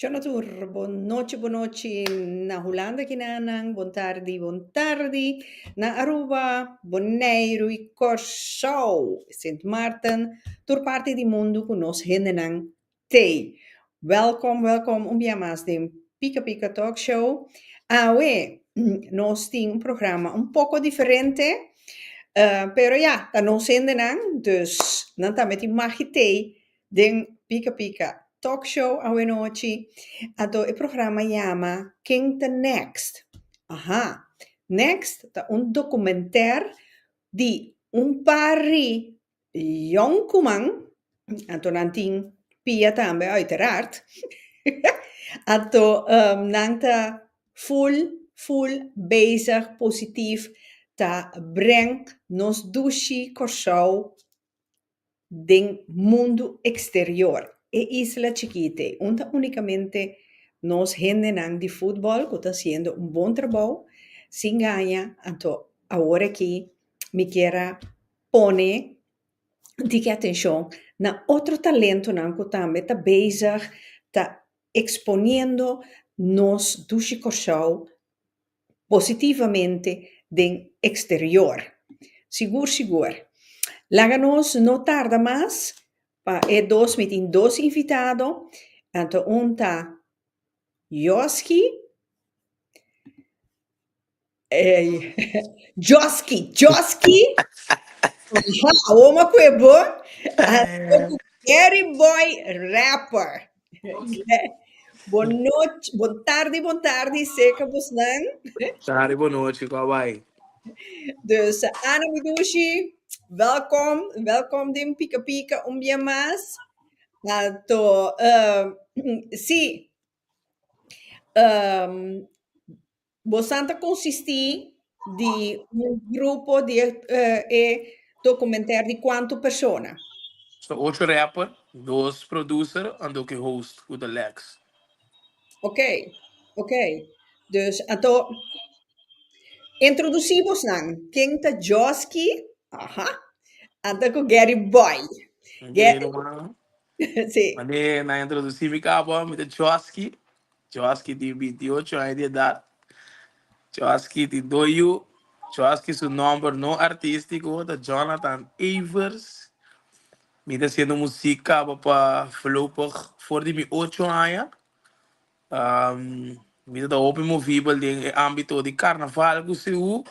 Shonatur, bon nochi, bon nochi na Hulanda kinanan, bon tardi, bon tardi na Aruba, Boneiru i Kòrsou, Sint Maarten, tur parti di mundu ku nos hendenan t'ei. Wèlkom, wèlkom un bia mas den Pika Pika Talk Show. Awe nos tin un programa un poko diferente, pero ya, ta nos hendenan, dus nan tambe tin magi t'ei den Pika Pika Talk Show awenochi. Anto e programa yama Ken ta Next? Aha, Next ta un documentaire di un par di yonkuman, anto nan tin pia tambe uiteraard, anto nan ta full full bezig positief ta breng nos dushi Kòrsou den mundu eksterior. E isla chikit ei un ta únikamente nos hendenan di futbòl ku ta hasiendo un bon trabou sin gaña. Anto awor aki mi kier a pone un tiki atenshon na otro talentonan ku tambe ta bezig ta eksponiendo nos dushi Kòrsou positivamente den eksterior. Sigur sigur. Laga nos no tarda mas pa e dos, mi tin dos invitado, anto un ta Joski, Joski, Joski, awor mi a koe bo, anto ku Gary Boy Rapper. Bon nochi, bon tardi, bon tardi, seka bosnan. Tardi, bon nochi, kwa bai? Dus Ana mi dushi, welkom, welkom den Pika Pika un bia mas. Anto, si, bosan ta konsistí di un grupo di e documentaire di kuantu persona? So ocho rapper, dos producer, anto ku host ku ta Lex. Ok, ok. Dus anto introdusí bosnan. Ken ta Joski? Aha. Anto ku Gary Boy. Gary, man. Sí. Mane na introdusí mi kaba, mi ta Joski. Joski tin 28 aña di edat. Joski tin dos yu. Joski su nòmber no artístiko ta Jonathan Evers. Mi ta hasiendo muzik kaba pa voorlopig for di mi ocho aña. Mi ta hopi movibel den e ámbito di karnaval ku seú.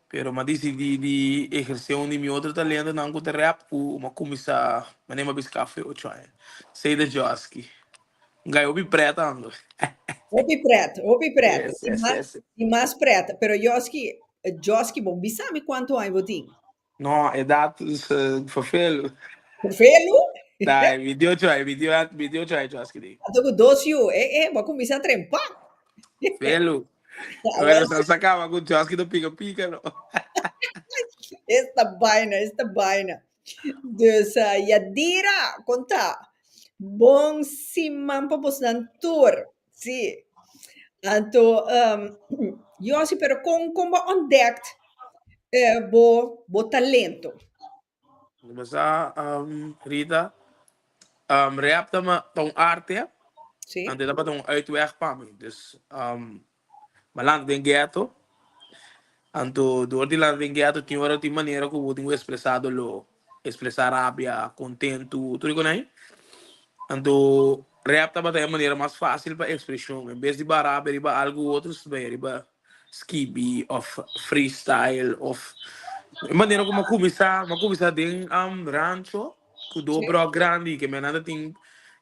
Pero m'a disidí di ehersé un di mi otro talentonan ku ta rap ku m'a kuminsá manera m'a bisa kafe ocho aña. Esei ta Joski. Un gai hopi pret ando. Hopi pret, hopi pret. Yes, I yes, mas, yes. i mas pret. Pero Joski, Joski, bo bisa mi kuantu aña bo tin? No, edat verveel. Verveel? Ta, 28 aña, 28 aña Joski tin. Anto ku dos yu, eh, eh, bo a kuminsá trempa. Velu. Bueno, sa sa kaba ku Joski ta pika pika no. Esta vaina, esta vaina. Dus Yadira, konta. Bon siman pa bosnan tur. Sí. Anto, Josi, pero kon kon bo a ontdekt bo bo talento? Bo sa, Rita, rap ta ta un arte, Sí. anto e tabata un uitweg pa mi. Dus, mi a lanta den ghetto, anto dor di lanta den ghetto tin ora tin manera ku bo tin ku ekspresá doló, ekspresá rabia, kontentu, tur e konai. Anto rap tabata e manera mas fásil pa ekspreshon, en bes di bo a rabia riba algu u otro, bai riba skibi of freestyle of e manera ku mi a kuminsá, mi a kuminsá den rancho ku dos bròk grandi ke mi nan ta tin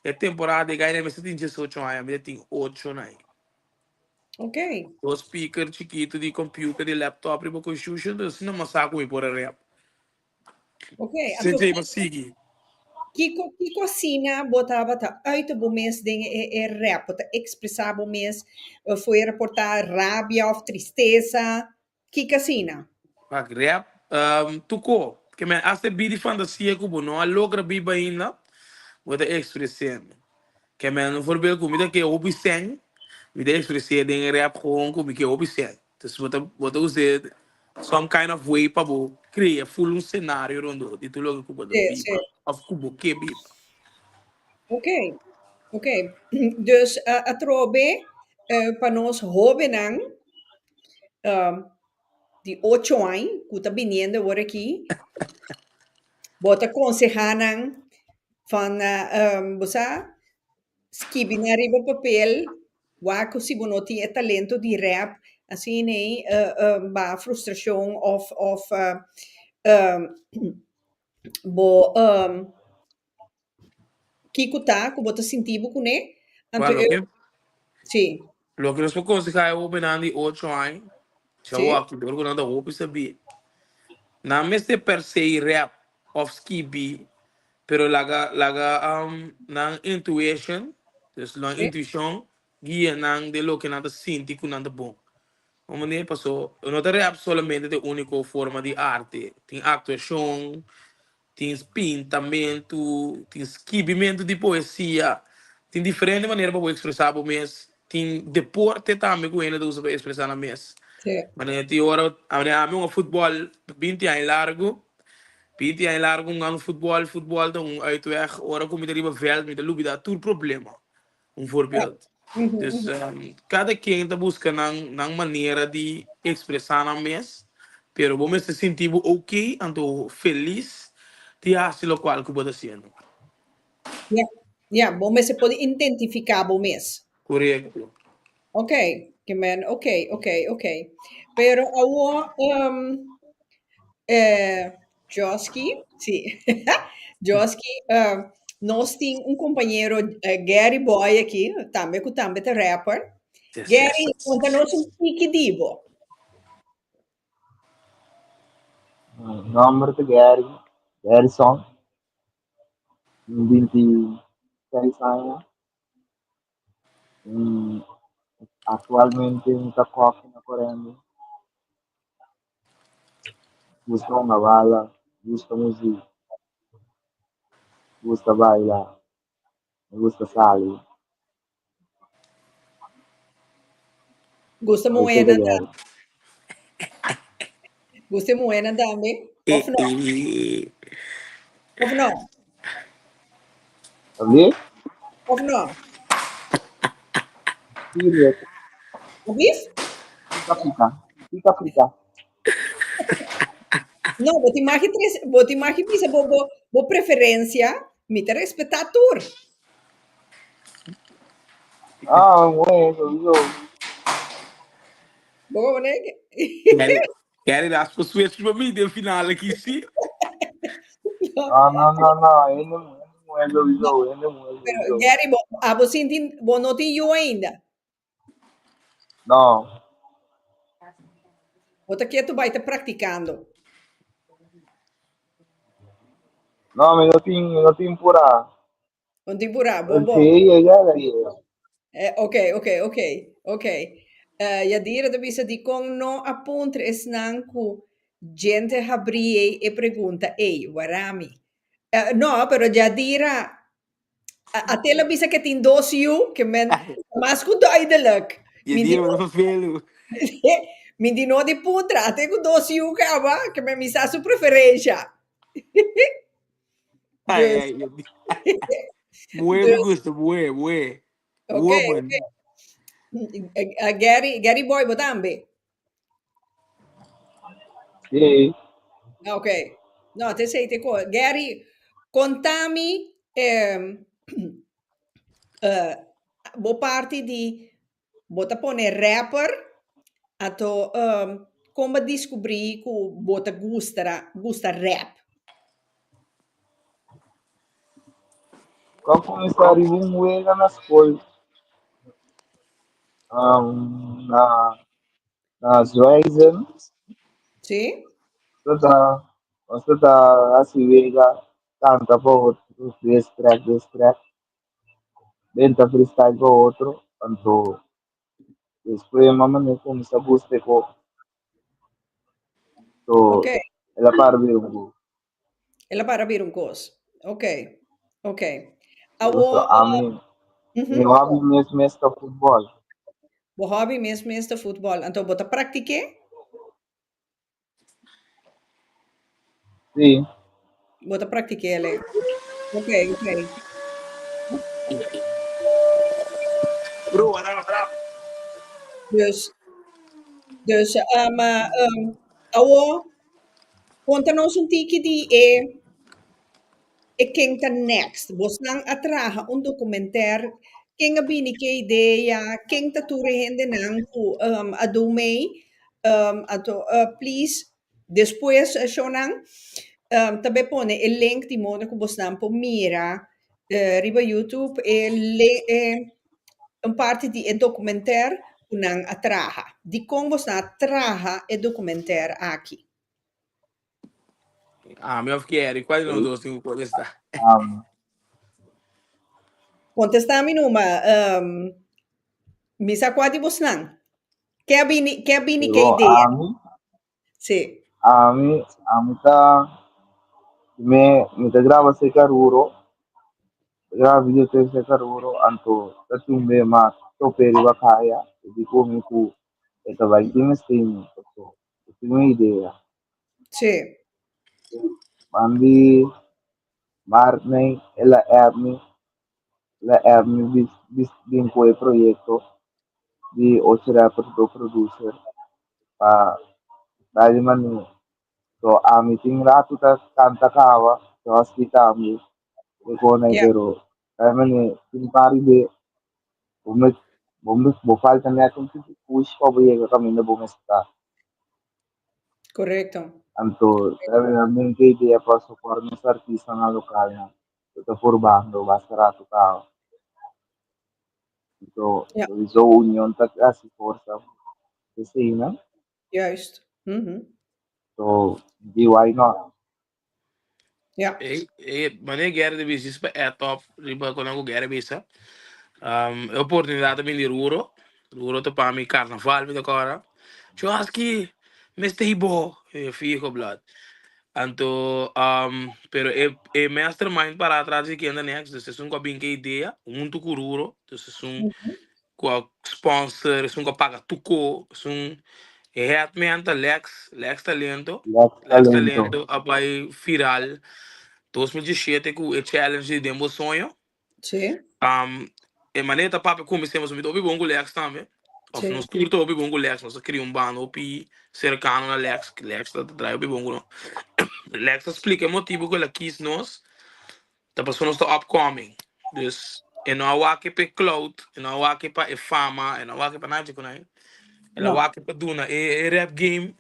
e temporada e gai mester tin diesocho aña mi ta tin ocho nai. Dos speaker chikitu di computer di laptop riba confusion entonces asina mi a sa ku mi por a rap. Anto Sensei mi a sigui. Kiko kiko asina bo tabata uita bo mes den e e rap? Bo ta ekspresá bo mes fuera por ta rabia òf tristesa? Kiko asina? Wak rap tuko ke men asta e bida di fantasia ku bo no a logra biba ainda bo ta ekspres'é. Ke men un voorbeeld ku mi ta ke hopi sèn mi ta ekspres'é den e rap gewoon ku mi ke hopi sèn. Dus bo ta bo ta us'é some kind of way pa bo krea ful un senario rondó di tur loke ku bo ta biba òf ku bo ke biba. Ok, Ok, dus atrobe pa nos hóbennan di ocho aña ku ta biniendo awor aki, bo ta konsehá nan van bo sa skibi nan riba papel, wak ku si bo no tin e talento di rap asina ei baha frustrashon òf òf bo Kiko ta ku bo ta sinti bo kuné? Anto Bueno, eu loke, Sí. loke nos por konsehá e hóbennan di ocho aña, Sí. chavo aki dor ku nan ta hopi sabí, nan mester persei rèp òf skibi, pero laga laga nan intuition, dus nan Sí. intuishon guia nan den loke nan ta sinti ku nan ta bon. Un manera paso no ta rèp solamente ta e úniko forma di arte, tin aktuashon, Tin pintamentu, tin skibimentu di poesia, tin diferente manera pa bo ekspresá bo mes. Tin deporte tambe ku hende ta usa pa ekspresá nan mes. Manera tin ora, manera ami hunga futbòl binti aña largu, binti aña largu hungando futbòl, futbòl ta un uitweg, ora ku mi ta riba vèlt mi ta lubidá tur problema. Un voorbeeld. Dus cada ken ta busca nan nan manera di expresa nan mes, pero bo mester sinti bo ok anto feliz di haci locual cu bo ta haciendo. Ja, ja, bo mester por identifica bo mes. Correcto. Ok, ke men, ok, ok, ok. Pero awor, um, eh, Joski, sí, Joski, eh, nos tin un compañero, eh, Gary Boy aki, tambe ku tambe ta rapper. Yes, Gary, yes. konta nos un tiki di bo. Mi nomber ta Gary, Garrison, 26 aña. Actualmente mi ta koki na Corende. Gusta hunga bala, gusta muzik, gusta baila, mi gusta sali. Gusta Esei ta muhénan Gary. tambe? Gusta e muhénan tambe? Of no? Of no? Tambe? Of no? Serious. Obis? Pika pika. Pika pika. No, bo tin magi tres, bo tin magi bisa bo bo bo preferencia, mi ta respetá tur. Ah, bueno, sowieso. Bo bo ne? Gary, Gary raspa switch pa mi den final aki, sí. No, no, no, no. Hende muhé, hende muhé sowieso, hende muhé Pero sowieso. Gary, bo abo sinti bo no tin yu ainda. No. Bo ta ketu bai ta praktikando. No, mi no tin, mi no tin purá. No tin purá, bon bon. Sí, ella era ella. Eh, ok, ok, ok, ok. Eh, Yadira ta bisa dikon no a puntra esnan ku djente habrí ei e pregunta ei, warami. Eh, no, pero Yadira, Atela bisa ke tin dos yu, ke men mas ku duidelijk. Mi di Yadira, bo ta vervelu. mi di no di puntra, ate ku dos yu kaba, ke men mi sa su preferensha. Ai, Dus, ai, Yadira. Muhé mi dus, gusta, muhé, muhé. ok, Woman. ok. Gary, Gary Boy, bo tambe? Sí. Ok. No, te sei te ko. Gary, contami eh, eh, bo parti di bo ta pone rapper ato um, kon bo descubrí ku bo ta gusta gusta rap? Kon kuminsá riba un wega na skol um, na na Zwijzen. Sí? Nos ta nos ta hasi wega kanta pa otro, diss track, diss track. Benta freestyle pa otro. Anto despues mama mi kuminsá gusta e ko. So Ok. el a para bira un kos. El a para bira un kos. Ok. Ok. So Awor, ami mi hobby mes mes ta futbòl. Bo hobby mes mes ta futbòl. Anto bo ta praktik'é? Sí. Bo ta praktik'é ale. Ok, ok. Bro, a bravo. Dus, dus um, um, awo, konta nos un tiki di e e ken ta next. Bosnan a traha un documentaire. Ken a bini ku e idea? Ken ta tur e hendenan ku a do mee? Anto, please, despues, shownan, ta bay pone e link di moda ku bosnan por mira riba YouTube e, e un parti di e documentaire ku nan a traha. Di kon bosnan a traha e documentaire aki? Ami of Kerry, cual di nos dos tin ku contesta? Contesta mi numa. Mi sa kua di bosnan. Ke a bini, ke a bini ke Digo, idea? ami, Sí. ami ta, mi ta graba cerca Ruro, graba video tape cerca Ruro, anto ta tumbe ma tope riba kaya, e di ku mi ku e ta bai tin mester paso e tin un idea. Sí. Mandi Martney, el a app mi, el a app mi bis, bis, bin ku e proyekto di ocho rappers do producer pa dal di manera. So ami tin ratu ta kanta kaba, Joski tambe, e kona pero dal di manera tin par di bo me bo me bo falta net un tiki push pa bo yega kaminda bo mester ta. Correcto. Anto realmente idea pa soporta nos artistanan lokalnan ku ta formando basta ratu kaba. Anto sowieso union ta hasi forsa esei nan. Juist. So di why not? Ja. E, e, wanneer Gerry de bisa pa add up riba con ku Gerry bisa. E oportunidad ta bin di Ruro. Ruro ta pa mi carnaval mi ta kora. Chwaski, mester hibo. E fijo blad. Anto, pero e, e mastermind para atrás di Kenda Next, dus esun ku a bin ke idea, huntu ku Ruro, dus esun ku a sponsor, esun ku a paga tuko, esun e headman ta Lex, Lex Talento. Lex Lex Talento. Talento a bai viral 2017 ku e challenge di Den Bo Soño. Sí. E manera ta papia ku mi semper mi ta hopi bon ku Lex tambe. Of nos tur ta hopi bon ku Lex, nos a kria un banda hopi serkano na Lex, Lex ta trae hopi bon ku nos. Lex a splika e motibu ku el a kis nos, ta pasobra nos ta upcoming. Dus e no a wak pa e clout, e no a wak pa e fama, e no a wak pa nada dje ku nan. El a No. wak pa duna e rap game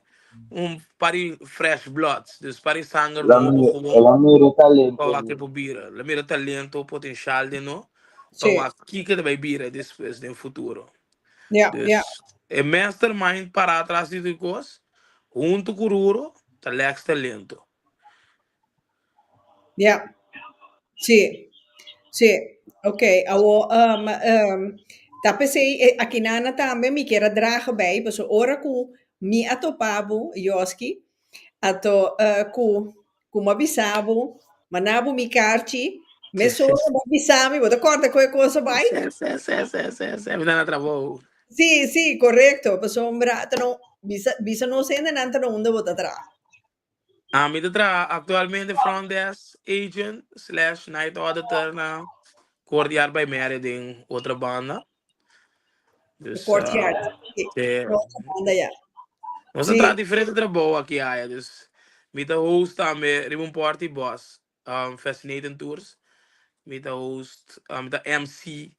un par di fresh bloods, dus par di sanger El a nobo mira, gewoon el a mira e pa talento wak den. por bira. El a mira talento, potencial den no, pa wak kiko ta bay bira despues den futuro. Dus e mastermind para atras di tur kos, hunto ku Ruro, ta Lex Talento. Ja. Sí. Sí. Oké, awo ta p'esei e akinana tambe mi kier a draga bij, pasobra ora ku mi a topa bo, Joski, ato ku ku mi a bisa bo, manda bo mi karchi, mesora bo a bisa mi, bo ta kòrda ku e kos a bai? Sí, sí, sí, sí, sí, sí, mi ta na trabou. Sí, sí, korekto, pasobra ta no bisa bisa nos hendenan ta na unda bo ta traha. Ami ta traha aktualmente front desk agent slash night auditor na Courtyard by Marriott den Otrabanda. Dus, Courtyard, sí. sí. Otrabanda, ya. Nos ta traha diferente trabou aki aya. Dus mi ta host tambe riba un party bus, Fascinating Tours. Mi ta host, mi ta MC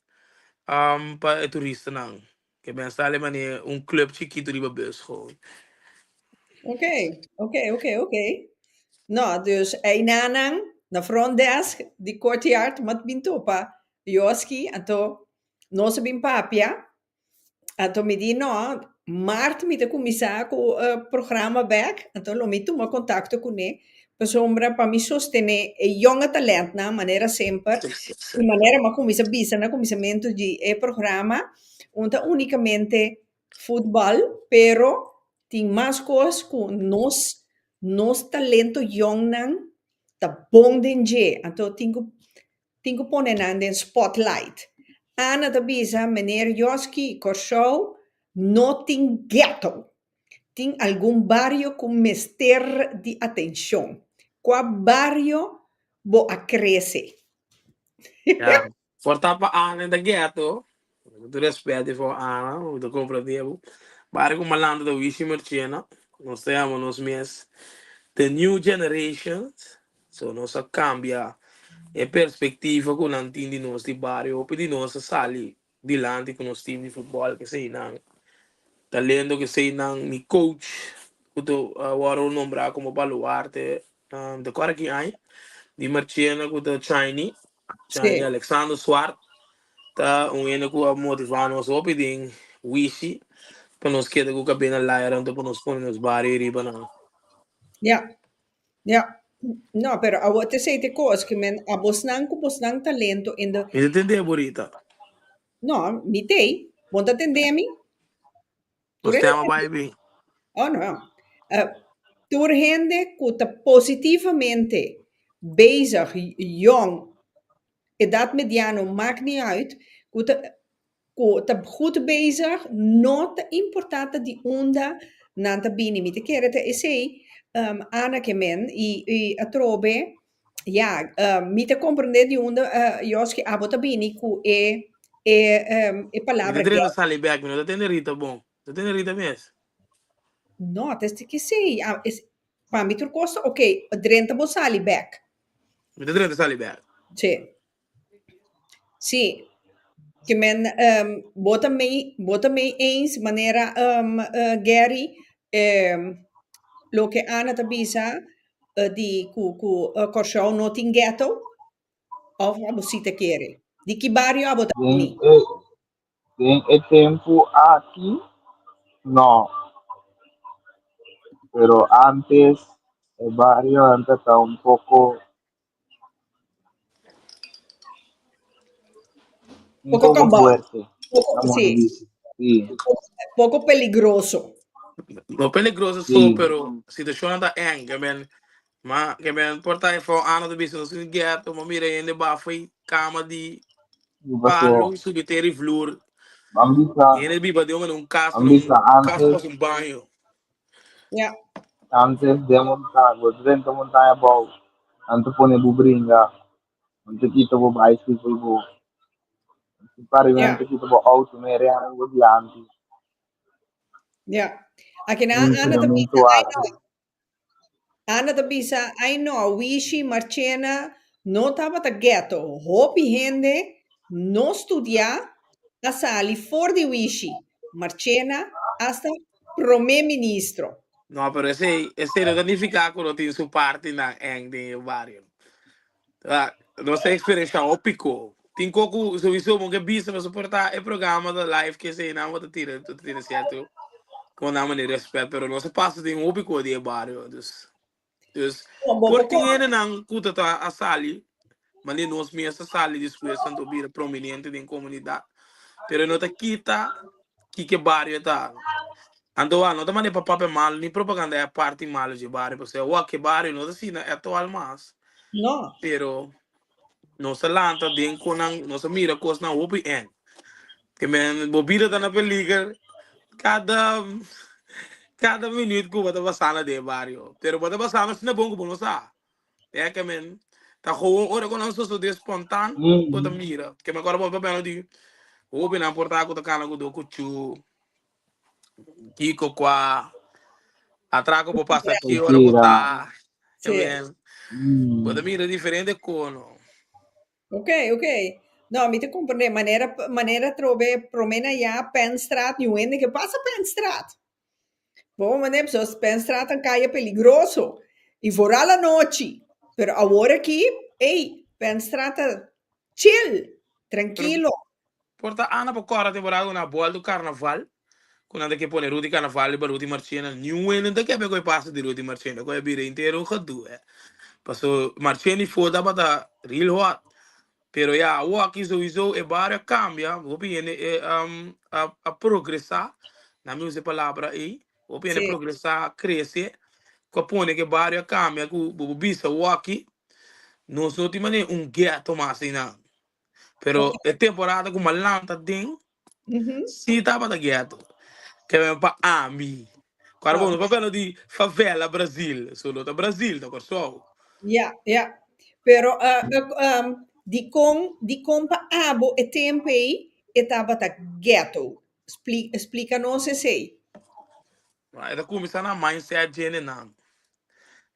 pa e turistanan. Ke ben sali mane un club chikitu riba bus gewoon. Oké. No, dus einanan na front desk di Courtyard mat bin topa Joski, anto nos a bin papia, anto mi di no, maart mi ta kuminsá ku e programa bèk, anto lo mi tuma kontakto kuné, pasobra pa mi sostené e yonge talentnan manera semper, i manera mi a kuminsá bisa na kuminsamentu di e programa, un ta únikamente futbòl, pero tin mas kos ku nos nos talento yòngnan ta bon den dje, anto tin ku tin ku pone nan den spotlight. Ana ta bisa, Meneer Joski, Kòrsou no tin ghetto. Tin algun bario ku mester di atenshon. Kua bario bo a krese? Ya, por ta pa Ana ta ghetto. Ku tur respet for Ana, mi ta komprendé bo. Bario ku malandro ta Wishi Marchena. Nos ta yama nos mes The New Generations. So nos a kambia e perspektiva ku nan tin di nos di bario. Hopi di nos a sali dilanti ku nos team di futbòl, kesei nan talento, kesei nan mi coach ku ta wòrdu nombrá komo baluarte de kòrda ki aña di Marchena ku ta Chiny, Chiny Alexander Swart ta un hende ku a motivá nos hopi den Wishi pa nos keda ku kabé na laira anto pa nos pone nos bario riba nan. Ja, ja. No, pero awor te sei te kos ke men a bosnan ku bosnan talento in de. Mi ta tende bo Rita. No, mi tei. Bo ta tende mi? Nos tema bai bin. Oh no. Tur hende ku ta positivamente bezig, yong, edat mediano, maakt niet uit, ku ta ku ta goed bezig, no ta importá ta di unda nan ta bini. Mi ta kere ta esei Ana ke men i i atrobe ya mi ta komprendé di unda Yoski abo ta bini ku e e e Mi palabra ta drenta gèt. sali bèk, mi no ta tende Rita bon. Ta tende Rita mes? No, ta esaki esei. Pa mi tur kos ta oké. Drenta bo sali bèk. Mi ta drenta sali bèk. Sí. Sí. Ke men bo ta mei bo ta mei eens manera Gary loke Ana ta bisa di ku ku Kòrsou no tin ghetto? Òf abo si ta kere? Di ki bario abo ta Den bini? e den e tempu aki no, pero antes e barionan ta ta un poko Un Poco poco kambao. fuerte. Poco, Vamos sí. dice. Sí. Poco, poco peligroso. No peligroso so, Sí. pero situacion ta eng. Ke men, ma, ke men por ta efo ano te bisa nos in ghetto, ma mira hende bafo i kama di Paso, palo, subi teri vloer. van bisa, Hende biba de un cas, van bisa un cas antes, pas un baño. Ja. antes de montar, bo drenta montaña bou, anto pone bo bringa, anto kita bo bicycle bo, pari Ja. anto kita bo auto mere ana bo dilanti. Ja. Aki na Ana ta bisa, Ensinamento ai aki. no. Ana ta bisa, ai no, Wishi, Marchena, no tabata ghetto. Hopi hende no studia a sali for di Wishi, Marchena, hasta prome ministro. No, pero esei, esei no ta nifiká ku no tin su partinan eng den e bario. Ah, nos a eksperenshá hopi ko. Tin ko ku souiso bo ke bisa pasobra por ta e programa ta live ke esei nan bo ta tira, ta tira sierto kon nan manera respet, pero nos a pasa den hopi ko di e bario. Dus, dus Bo por bo tin hendenan ku ta ta a sali, manera nos mes a sali despues anto bira prominente den komunidat. Pero no ta kita kiko e bario ta. Anto wak no ta manera pa papia malu ni propaganda e parti malu dje bario pasobra wak e bario no ta asina actual mas. No. Pero nos a lanta den kon nan nos a mira kosnan hopi eng. Ke men bo bida ta na peliger kada kada minuut ku bo ta pasando den e bario. Pero bo ta pasando asina bon ku bo no sa. E ke men ta gewoon ora ku nan sosode spontaan bo ta mira. Ke men kora bo papia di hopi nan por ta ku ta kana ku do kuchu. Kiko kua atraco por pasa ki ora bo Mentira. ta. Sí. Men, bo ta mira diferente kono. Ok, ok. No, mi ta comprende. Manera, manera trobe prome na ya Penstraat, ni hende ke pasa Penstraat. Bo manera, so Penstraat een calle peligroso. Y vooral anochi. Pero awor aki, ey, Penstraat ta chill, tranquilo. Por ta Ana por kòrda temporada ku nan a bòltu karnaval, ku nan ta ke pone Rudy Karnaval riba Rudy Marchena, niun hende no ta kebe ku e pasa di Rudy Marchena, ku a bira henter un gedoe. Paso Marchena i Fo tabata real hot. Pero ya, awor aki souiso e bario a kambia, hopi hende e a progresá, nan mi usa e palabra ei, hopi hende a progresá, a krese, ku a pone ku e bario a kambia ku bo por bisa awor aki nos no tin manera un ghetto mas einan. Pero e temporada ku Malan ta den, sí tabata ghetto. Ke men pa ami. Kora bo no papia no di favela Brasil. So no ta Brasil, ta Kòrsou. Ja, ja. Pero dikon, dikon pa abo e tempu ei E tabata ghetto. Splika nos esei. E ta kuminsá na mindset djenenan.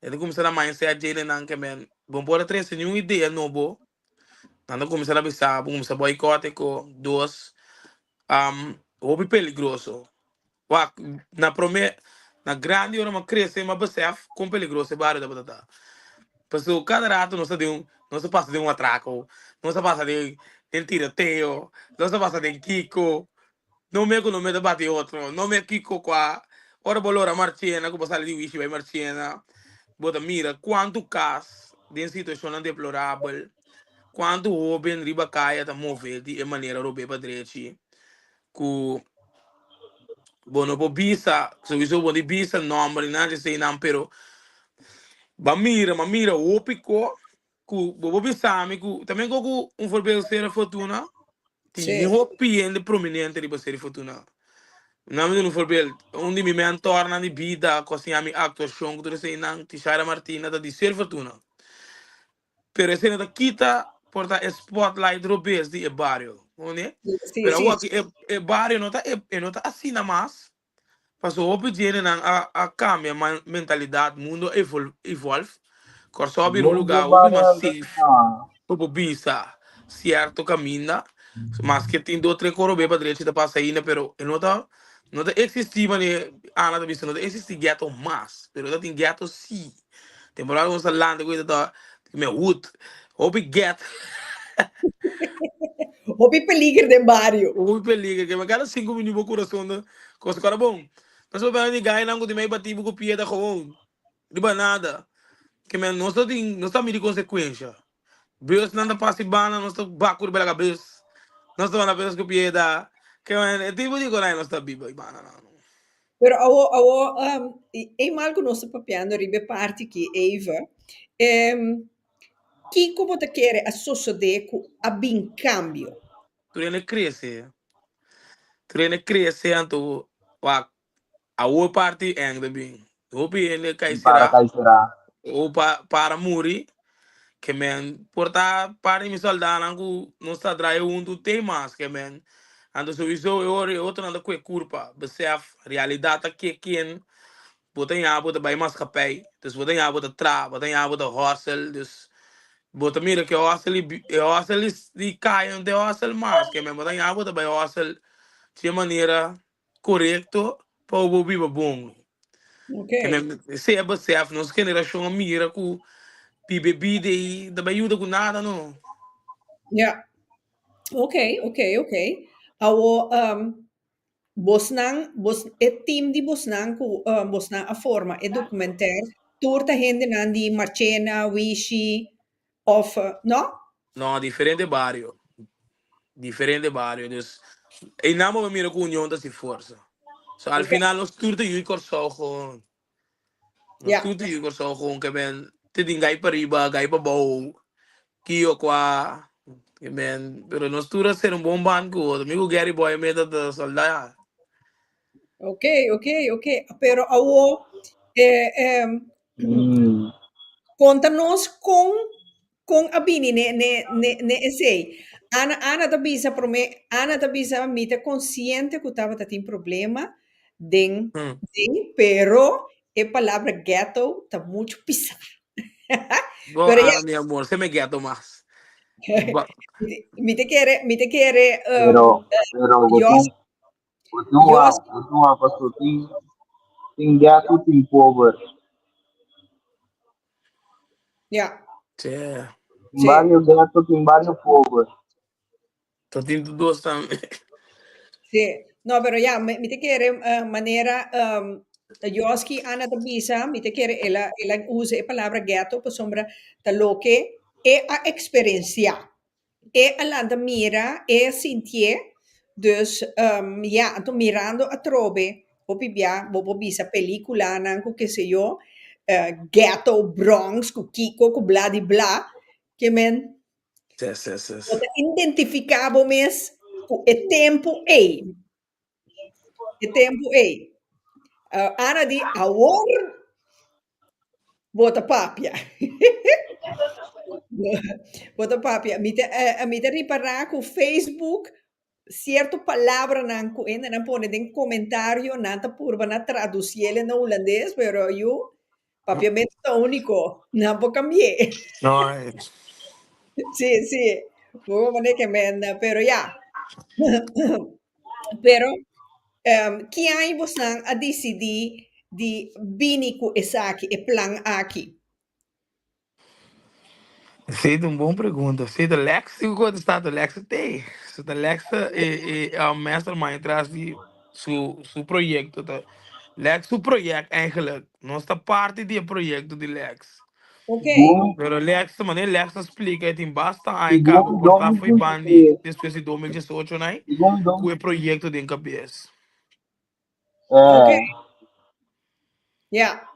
E ta kuminsá na mindset djenenan ke men bo por a trese niun idea nobo. Nan ta kuminsá na bisa bo kuminsá boycott e ko. Dos, hopi peligroso. Wak, na promé, na grandi ora m'a krese m'a besef kon peligroso e bario tabata ta. Pasobra kada rato nos ta den un, nos ta pasa den un atrako, nos ta pasa den den tiroteo, nos ta pasa den kiko. No me ku no me ta bati otro, no me kiko kua. Ora bo lora Marchena, ku bo sali di Wishi bai Marchena, bo ta mira kuantu kas den situashonnan deplorabel, kuantu hóben riba kaya ta move di e manera robé pa drechi. Ku bo no por bisa, souiso bo no bisa nomber ni nada di eseinan, pero bo a mira, bo a mira hopi ko ku bo por bisa mi ku tambe ko ku un voorbeeld Sera Fortuna tin hopi hende prominente riba Sera Fortuna. Nan mi duna un voorbeeld, un di mi mentornan di bida ku a siña mi aktuashon ku tur eseinan, Tishaira Martina ta di Sera Fortuna. Pero esei no ta kita por ta e spotlight robes di e bario. Comprende? Pero awor aki e bario no ta e no ta asina mas. Pasobra hopi djendenan a cambia mentalidad, mundo a evolve. Kòrsou a bira un lugar hopi mas safe pa bo bisa cierto caminda. Maske tin dos tres cos robe pa drechi ta pasa ainda, pero e no ta no ta existi manera Ana ta bisa, no ta existi ghetto mas, pero ta tin ghetto si. Temporada nos ta lanta ku ta me hood. Hopi get. Hopi peliger den bario. Hopi peliger. Ke cada 5 minuut bo corazon ta cosa kora bon. Nos por bena di gainan ku tin mei bati bo ku piedra gewoon. Riba nada. Ke men nos ta tin nos ta midi consecuencia. Bus nan ta pasa i banda nos ta baku riba laga bus. Nos ta banda bus ku piedra. Ke men e tipo di korai nos ta biba i banda nan. Pero awo, awo, um, eenmaal ku nos ta papiando riba e parti aki, Eva, um, kiko bo ta kere a sosodé ku a bin kambio? Tur hende krese. Tur hende krese anto wak awo e parti eng ta bin. Hopi hende kai Para será kai será. o pa para muri ke men por ta par di mi soldanan ku nos ta draai huntu te mas ke men anto souiso e ora e otronan ta kue kurpa besef realidat ta ke ken bo ta ña bo ta bai maskapei dus bo ta ña bo ta tra bo ta ña bo ta hustle dus bo ta mira ke hustle e hustle di kaya no ta e hustle mas ke men bo ta ña bo ta bai hustle di e manera korekto pa bo biba bon. Ok. Ke men sea besef, nos generashon a mira ku biba e bida ei ta bai yuda ku nada no. Ja. Ok, ok, ok. Awo, um, bosnan, bos, e team di bosnan ku um, bosnan a forma e documentaire, tur ta hendenan di Marchena, Wishi, of, eh, no? No, diferente bario. Diferente bario. Dus, einan bo mira ku union ta si forsa. So al final nos tur ta yu Kòrsou gewoon. Nos tur ta yu Kòrsou gewoon ke men te tin gai pariba, gai pabou, kio kua. Ke men, pero nos tur a ser un bon band ku otro. Mi ku Gary Boy meta ta soldá. Ok, ok, ok. Pero awo, eh, eh, konta nos kon Kon a bini ne ne ne ne esei? Ana Ana ta bisa promé, Ana ta bisa mi ta konsiente ku tabata tin problema den den, pero e palabra ghetto ta muchu pisá. Bo Pero ya Ana mi amor, se me ghetto mas. Ba mi ta kere mi ta kere Pero pero bo Jos tin bo tin Jos wak bo tin wak paso tin tin ghetto tin pober. Ja. Tje. Tin bario ghetto, tin bario pober. Ta tin tur dos tambe. Sí. No, pero ya, mi, mi te kere eh, manera um, Joski Ana ta bisa, mi te kere el a, el a usa e palabra ghetto pasobra ta loke e a experiencia. E a lanta mira, e a sintié, dus ya, anto mirando atrobe hopi bia bo por bisa peliculanan cu keseyo, ghetto, Bronx cu kico cu bla di bla, ke men bo ta identifica bo mes cu e tempo ey, e tempo ey. Ana di awor bo ta papia. Bo ta papia. Mi ta, mi ta ripará ku Facebook. Cierto palabranan cu hendenan pone den comentario nan ta purba na traduciele na hulandes, pero yu, papiamento ta unico, nan por cambi'é. No. Sí, sí, bo mane ke menda, pero ya. Pero, ki aña bosnan a dicidi di bini cu esaki, e plan aki? Esei ta un bon pregunta. Esei ta Lex tin ku kontestá, ta Lex ta tei. So ta Lex ta e e mastermind tras di su su proyekto. Ta Lex su proyèkt eigenlijk. Nos ta parti di e proyekto di Lex. Ok. Segun Pero Lex ta manera Lex ta splika e tin basta aña segun kaba por ta fo'i bandi 2023, despues di 2018 nai segun ku e proyekto den kabes. Ok. eh, Ja.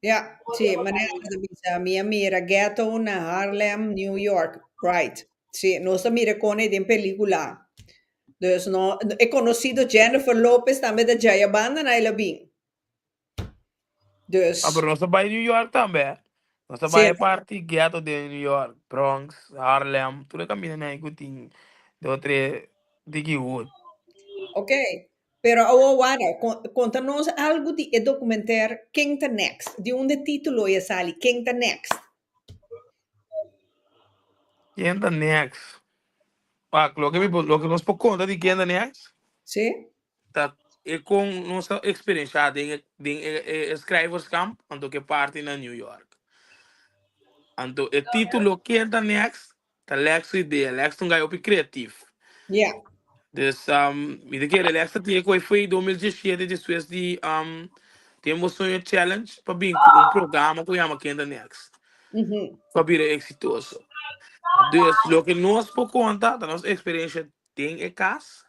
Ja, sí, manera ta bisa, mi a mira Ghetto na Harlem, New York. Right. Sí, nos ta mira con e den película. Dus no, e conocido Jennifer Lopez tambe ta djaya banda na el a bin. Dus. Ah, pero nos ta bai New York tambe. Nos ta bai e parti ghetto den New York, Bronx, Harlem, tur e camindanan ei cu tin dos tres diki hood. Ok, pero awor wara, konta nos algu di e documentaire Ken ta Next? Di unda e titulo ei a sali, Ken ta Next? Ken ta Next? Wak, loke mi por, loke nos por konta di Ken ta Next? Sí. Ta e kon nos a eksperenshá den e den e e schrijverskamp, anto ke parti na New York. Anto e titulo Ken ta Next? Ta Lex su idea. Lex ta un guy hopi creatief. Ja. Dus mi ta kere Lex ta tin e foi 2017 despues di Tempo Soño Challenge pa bin ku un programa ku yama Ken ta Next. Pa bira exitoso. Dus loke nos por konta ta nos experiencia den e kas.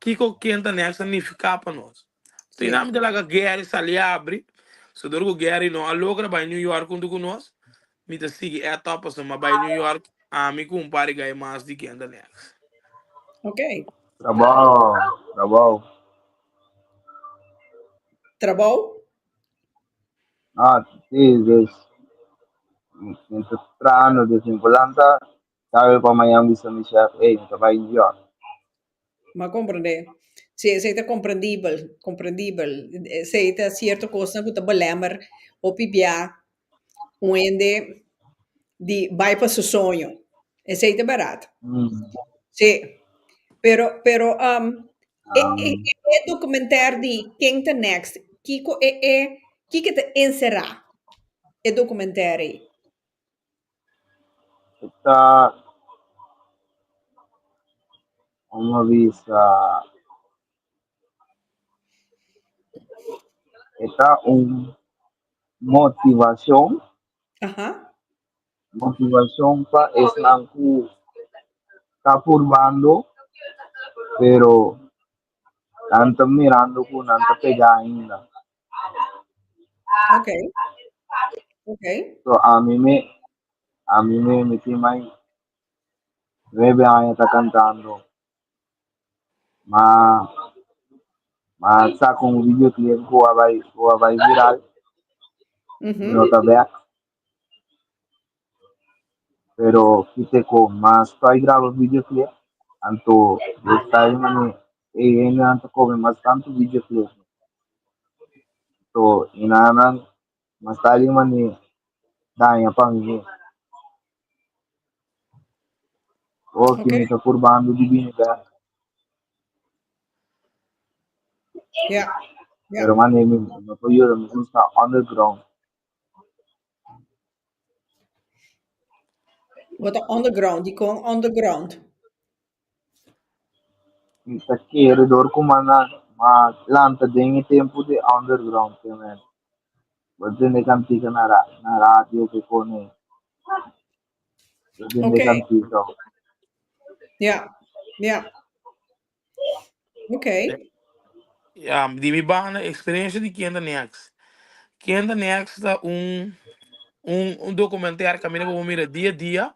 Kiko Ken ta Next a nifiká pa nos. Asina mi ta laga Gary sali abri. So dor ku Gary no a logra bai New York huntu ku nos, mi ta sigui etap pasobra mi a bai New York ami ku un par di gai mas di Ken ta Next. Ok. Trabou, trabou. Trabou? Ah, sí, dus mi ta trahando, dus mi por lanta Sabe pa mañan bisa mi chef, ey, mi ta bai New York. Ma comprende. Sí, esei ta comprendibel, comprendibel. Esei ta cierto cosnan cu ta belemmer hopi bia un hende di bai pa su soño. Esei ta berdad. Sí. Pero, pero, e, e, e documentaire di Ken ta Next, kiko e, e, kiko ta encerra e documentaire ei? Ta un a bisa e ta un motivashon motivashon pa esnan ku ta purbando pero nan ta mirando ku nan ta pega ainda. Okay. Okay. So ami me ami me mi tin mai nuebe aña ta cantando. Ma ma saca un videoclip cu a bai cu a bai viral. Mi no ta bek. Pero kite cu mas estoy graba videoclip anto yo ta mane e hendenan ta come mas tanto videoclip. So y nan mas ta mane daña pa mi mes. Oki mi ta purbando di bini bek. Pero mane mi no por yuda mi gusta underground. Bo ta underground, dikon underground? Mi ta kere dor ku m'a m'a lanta den e tempu di underground te men. Bo tende kantika na ra na radio ke pone. Bo tende kantika. Ja, ja. Oké. Ja, di mi banda, experiencia di Ken ta Next. Ken ta Next ta un, un, un documentaire caminda bo mira dia a dia.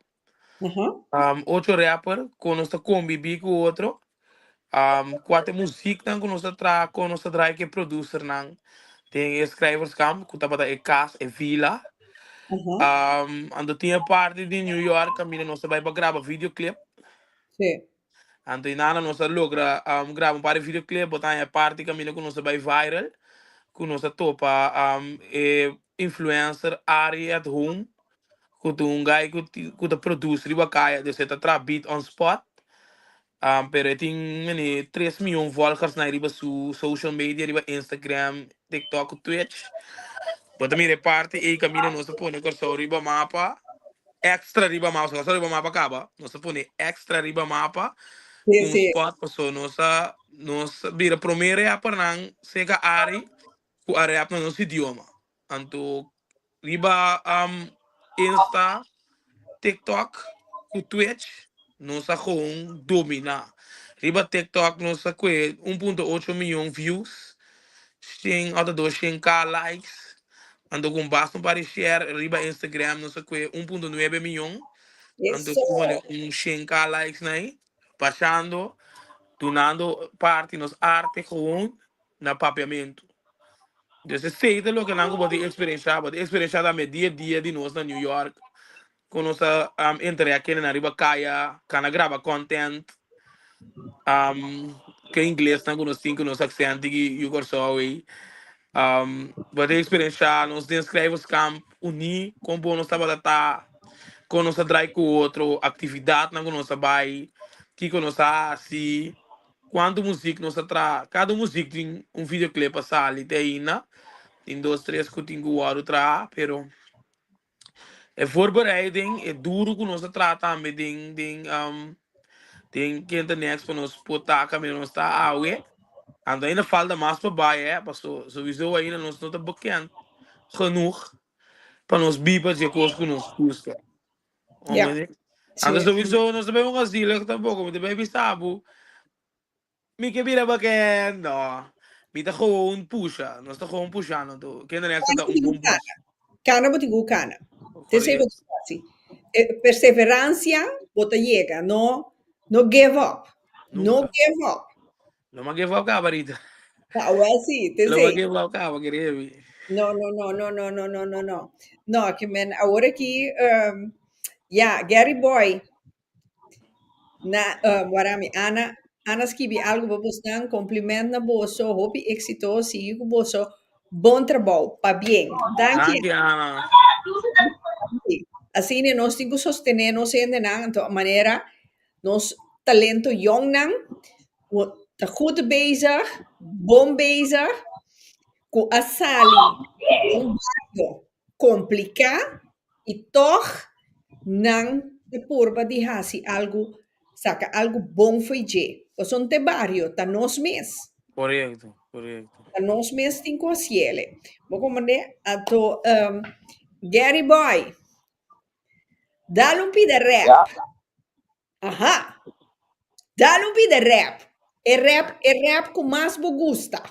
Ocho rapper cu nos ta convivi cu otro. Cua ta e muzieknan cu nos ta traha, con nos ta draai cu e producernan den e schrijverskamp, cu tabata e cas, e villa. Anto tin e parti di New York caminda nos ta bay pa graba videoclip. Sí. Anto inana nos a logra graba un par di videoclip, bo ta haña parti kaminda ku nos a bai viral, ku nos a topa e influencer Ari at Home, ku ta un guy ku ta produce riba kaya, dus e ta traha beat on spot. Pero e tin mene tres miyon volgers na riba su social media, riba Instagram, TikTok ku Twitch. Bo ta mira e parti ei kaminda nos a pone Kòrsou riba mapa. Extra riba mapa, Kòrsou riba mapa kaba, nos a pone extra riba mapa Sí, ku un sí. spot paso nos a nos a bira promé rappernan serka Ari ku a rap na nos idioma. Anto riba Insta, TikTok ku Twitch nos a gewoon dominá. Riba TikTok nos a kue 1.8 miyon views, shen òf ta dos shen k likes. Anto ku un basta un par di share riba Instagram nos a kue 1.9 miyon. Anto ku Eso. un shen k likes na ei. Pashando, dunando parti nos arte gewoon na papiamentu. Dus esei ta loke nan ku bo tin eksperenshá. Bo tin eksperenshá tambe dia dia di nos na New York. Ku nos ta interact kende riba kaya, kana graba content. Ke inglesnan ku nos tin ku nos aksent di yu Kòrsou ei. Bo tin eksperenshá nos den schrijverskamp uní kon bo nos tabata ta, kon nos a drai ku otro, aktividatnan ku nos a bai, kiko nos a hasi. Cuanto muziek nos a traha? Cada muziek tin un videoclip a sali te ainda. Tin dos, tres cu tin cu wordo traha, pero e voorbereiding, e duro cu nos a traha tambe den den um, den Kenta Next pa nos por ta caminda nos ta awe. Anto ainda falta mas pa bai, eh, paso sowieso ainda nos no ta bekend genoeg pa nos biba dje cos cu nos gusta. Ja. Hombre, Anto sowieso no ta bay un zielig tampoco, mi ta bay bisa bo, mi ke bira bekend, no. Mi ta gewoon pusha, nos ta gewoon pushando anto kende next ta un bon push. Kana bo tin ku kana. Tesei bo tin ku hasi. Perseverancia bo ta yega, no no give up. No Nunca. give up. No m'a give up caba Rita. Ah, well, sí, No m'a tesei. give up caba, kere mi. No, no, no, no, no, no, no, no, no. No, ke men awor aki, ya, Gary Boy, na, wara mi, Ana, Ana skibi algo pa bosnan, compliment na boso, hopi éxito, sigui ku boso, bon trabou, pabien. Danki. Danki, Ana. Asina nos tin ku sostené nos hendenan, anto manera nos talento yongnan ku ta goed bezig, bon bezig, ku a sali di un bario kompliká i tòg nan ta purba di hasi algu, saka algu bon fo'i dje. Pasobra te bario ta nos mes. Korekto, korekto. Ta nos mes tin ku hasiel. Bo komprendé? Anto Gary Boy, Dal un pida rap. Ja. Aha. Dal un pida rap. E rap, e rap ku mas bo gusta.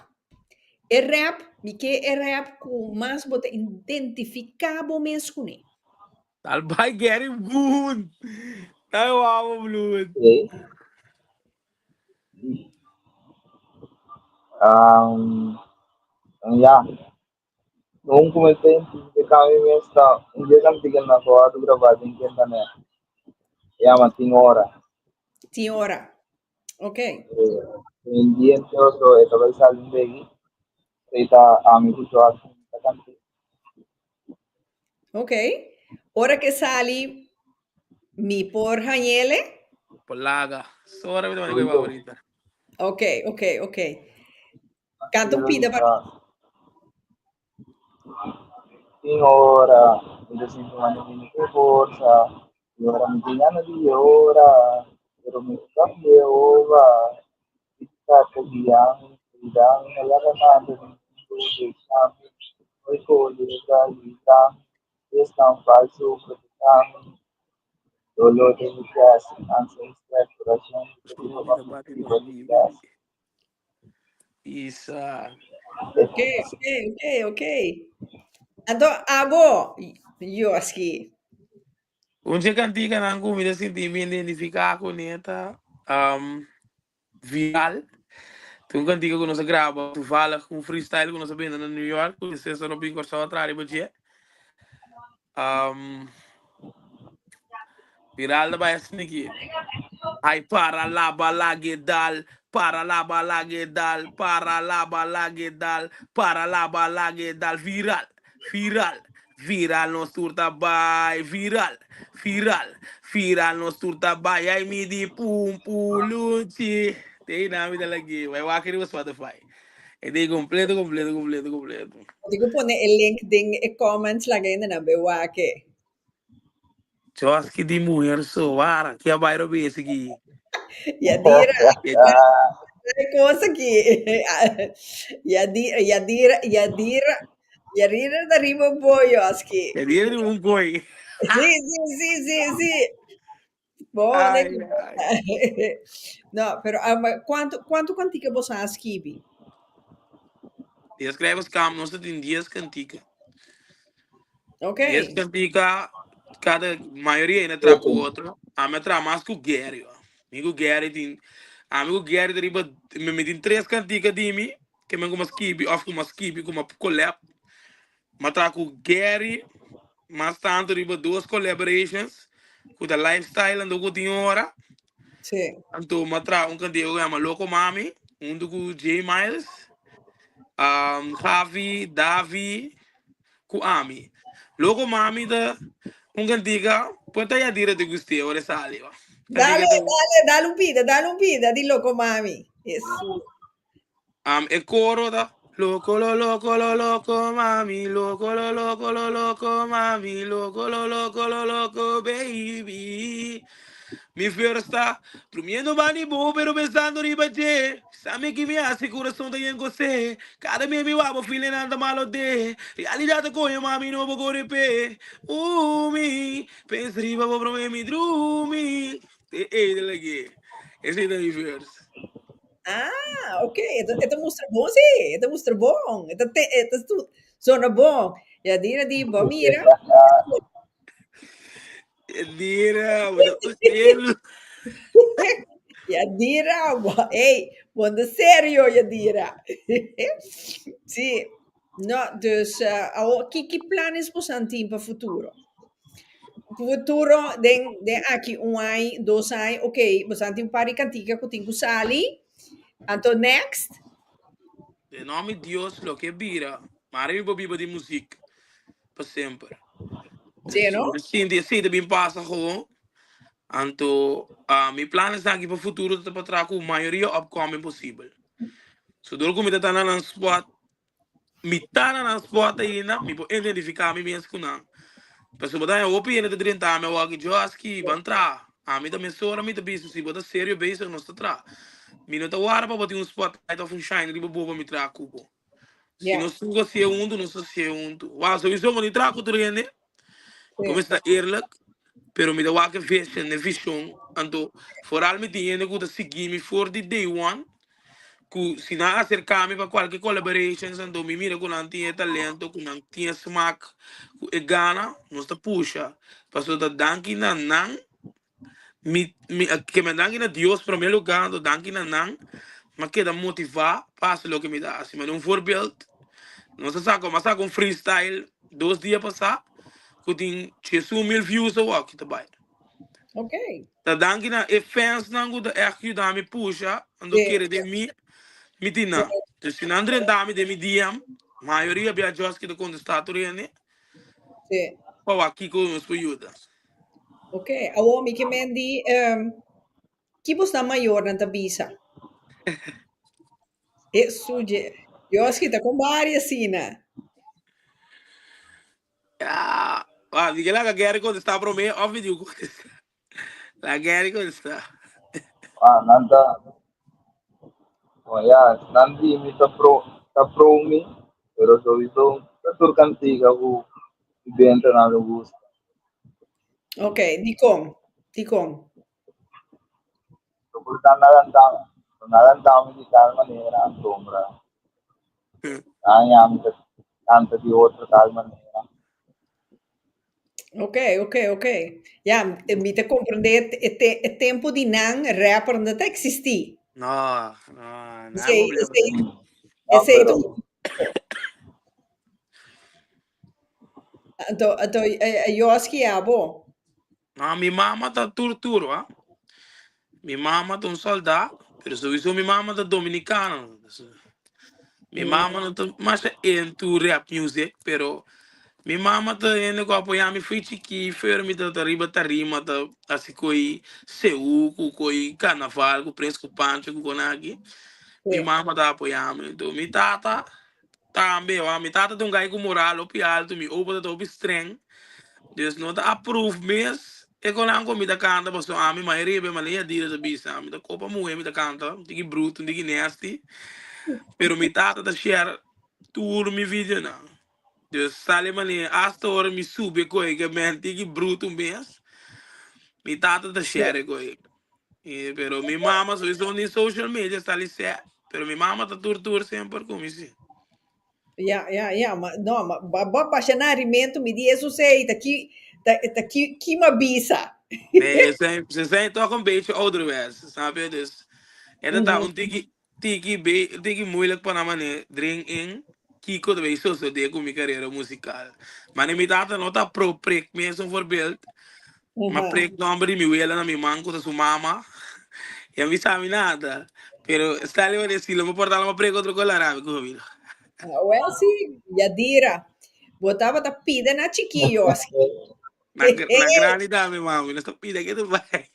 E rap, mi ke e rap ku mas bo ta identifiká bo mes kuné. Dal bai Gary Boon. Dal wou bloed. Oké. Um, ja. Un ku mi ta identifiká mi mes ta un dje kantika na wòrdu grabá den Kentanet. E yama Tin Ora. Tin Ora. Ok. Den dia entero e ta bai sali un begi. Esei ta ami ku Joaquin ta kant'é. Ok. Ora ke sali mi por hañ'ele? Polaga. Sora mi ta manda ku e favorita. Ok, ok, ok. Canta un pida pa Tin ora mi ta sinti manera mi no tin forsa, i ora mi tin gana di yora, pero mi no ta Jehova, i ta ta guia mi, ta yuda mi, no laga nada di mundu deja mi, no e kolebra libra mi, esnan falsu protehá mi, doló den mi chest, cansa i stress, kurason mi ta biba pa biba di stress. Isa. Ok, ok, ok, ok. Anto abo, Yoski. Un dje kantikanan ku mi ta sinti mi identifiká kuné ta Viral. Ta un kantika ku nos a graba toevallig un freestyle ku nos a benta na New York ku Cesar Robin Kòrsou a traha riba dje. Viral ta bai asina aki. Ai para laba lag'e dal, para laba lag'e dal, para laba lag'e dal, para laba lag'e dal. Viral, viral, viral nos tur ta bai. Viral, viral, viral nos tur ta bai. Ai mi di pum pulunchi. Te einan mi ta lag'e. Bai wak riba Spotify. E ta completo, completo, completo, completo. Bo tin ku pone e link den e comments laga hendenan bai wak e. Joski di muher so wara ki a bai robes aki. Yadira, cosa aki. Yadira, Yadira, Yadira, Yadira ta riba un poi, Joski. Yadira riba un poi. Sí, sí, sí, sí, sí. Bon, Ai, ai. No, pero ah, ma kuantu, kuantu kantika boso a skibi? Dies schrijvers kam, nos ta tin dies kantika. Ok. Dies kantika, kada mayoria ina tra ku otro. Ami a tra mas ku Gary. wa. Mi ku Gary tin, ami ku Gary ta riba, mi, mi tin tres kantika di mi, ke men ku m'a skibi of ku m'a skibi ku m'a collab. M'a tra ku Gary mas tantu riba dos collaborations ku ta lifestyle anto ku tin ora. Sí. Anto m'a tra un kantika ku yama Loco Mami huntu ku J Miles, Javi, Davi ku ami. Loco Mami ta un kantika por ta Yadira te gust'é ora e sali. Dale, dale, dale un pida, dale un pida di Loco Mami. Jesús. Am e coro ta Loco lo loco lo loco mami loco lo loco lo loco mami loco lo loco lo loco baby Mi verse ta Drumiendo bani bo pero pensando riba dje Sa mi ki mi hasi curason ta yen cose Cada mi mi wak bo feelingnan ta malo de Realidad ta coge mami no bo core pe Ooh mi pensa riba bo prome mi drumi Te ey ta lag'e Esey ta mi verse. Ah, ok. E ta, e ta mustra bon, sí. E ta mustra bon. E ta, te, e ta stu, zona bon. Yadira di, bo mira. Yadira, bo ta uselu. Yadira, bo, hey, bo ta serio, Yadira. Sí. No, dus, uh, awo, ki, ki planes bosan tin pa futuro? Futuro, den, den aki un aña, dos aña, ok, bosan tin un par di kantika ku tin ku sali. Anto next? Den nòmber di Dios loke bira, mara mi por biba di muzik pa semper. Sí, no? Mi sinti esei ta bin pasa gewoon. Anto, uh, mi planes aki pa futuro ta pa traha ku mayoria upcoming posibel. So dor ku mi ta ta na nan spot, mi ta na nan spot ainda, mi por identifiká mi mes ku nan. Pasobra bo ta haña hopi hende ta drenta mi awor aki, Joski, ban traha. Ami ta mesora mi ta bisa si bo ta serio bezig nos ta traha. Mi no ta wara pa bo tin un spotlight of un shine riba bo pa mi traha ku bo. Si nos tin ku hasié huntu, nos ta hasié huntu. Wou, sowieso bo no traha ku tur hende. Como esta eerlijk, pero mi ta wak e vision, e vision. Anto, vooral mi tin hende ku ta sigui mi for di day one, ku si nan acerca mi pa cualke collaborations, anto mi mira ku nan tin e talento, ku nan tin e smaak, ku e gana, nos ta pusha. Pasobra ta danki na nan, mi, mi, ke men danki na Dios prome lugar, anto danki na nan, m'a keda motiva pa hasi loke mi ta hasi. Mane un voorbeeld, nos a saka, m'a saka un freestyle dos dia pasá, ku tin diesun mil views awor ki ta bai. Ok. Ta danki na e fansnan ku ta ègt yuda mi pusha, anto kere den mi, mi tin nan. Dus si nan drenta mi den mi DM, mayoria bia just ki ta kontestá tur hende, pa wak kiko nos por yuda. Ok, awor mi ke men di, um, ki bosnan mayornan ta bisa? E suje, Dios kita con bari asina. Ah, ah, di ke laga Gary contesta prome of mi diu contesta? La Gary contesta. Ah, nan ta, oh ya, nan di mi ta pro, ta pro mi, pero sowieso ta tur cantiga ku benta nan lo gusta. Ok, di con? Di con? So por ta nan ta, nan ta mi di tal manera asombra. Nan mi ta canta di otro tal manera. Ok, ok, ok. Ja, mi ta comprende e, te, e tempo di nan rapper no ta existi. No, no, no Esei, problema. esei, No, esei pero tu Anto, anto, eh, eh, Joski abo. No, mi mama ta tur tur, wa. Mi mama ta un soldá, pero sowieso mi mama ta dominicano. Dus, mi mama no ta masha into rap music, pero mi mama ta hende ku apoyá mi fo'i chikí, for mi ta riba tarima ta hasi koi seú ku koi karnaval ku Prins ku Pancho ku konaki. Mi mama ta apoyá mi. Enton mi tata tambe, wak, mi tata ta un gai ku moral hopi alto, mi opa ta hopi streng. Dus no ta approve mes e konan ku mi ta kanta pasobra ami mayoria be manera Yadira ta bisa mi ta kopa muhe mi ta kanta un tiki bruto un tiki nasty pero mi tata ta share tur mi videonan dus sali manera hasta ora mi subi e koe ke men tiki bruto mes mi tata ta share e koe pero mi mama sowieso ni social media sali sè pero mi mama ta tur tur semper ku mi si. Ja, ja, ja, ma no, ma ba ba basha na arimento mi di eso sei, ta ki ta ta ki ki ma bisa. Nee, ze zijn, ze zijn toch een beetje ouderwets, snap je? Dus het ta un tiki tiki be tiki moeilijk pa na mane dring in kiko ta bay sosode ku mi carera musical. Mane mi tata no ta pro prik mi es un voorbeeld. Ma prik nomber di mi wela na mi man ku ta su mama. Y a mi sabi nada. Pero Stanley va decir, lo me porta la ma prik otro kolar ami ku mi. Ah, wel sí, Yadira. Bo tabata pide na chiquillo así. Na, na grandi dame, mami. No está pide que te vai.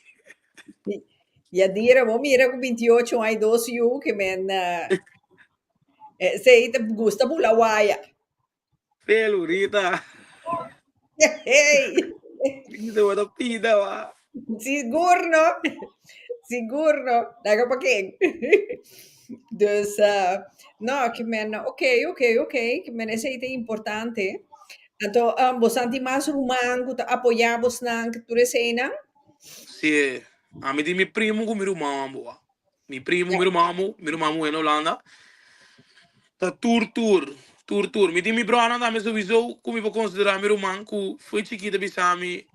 Yadira, bo mira ku 28 ay dos yu que men eh, sei te gusta bula waya. Pelu, Rita. Hey. Rita, bo ta pida, wa. Sigur no. Sigur no. Laga pa ken. Dus, uh, no, ke men, oké, oké, oké. Ke men esei ta importante. Anto, um, bosan tin mas ruman ku ta apoyá bosnan ku tur eseinan? Sí, ami tin mi primo ku mi ruman ambo, wa. Mi primo, mi ruman mu, mi ruman muhé na Hulanda. Ta tur tur, tur tur. Mi tin mi bronan tambe sowieso ku mi por konsiderá mi ruman ku fo'i chikí ta bisa mi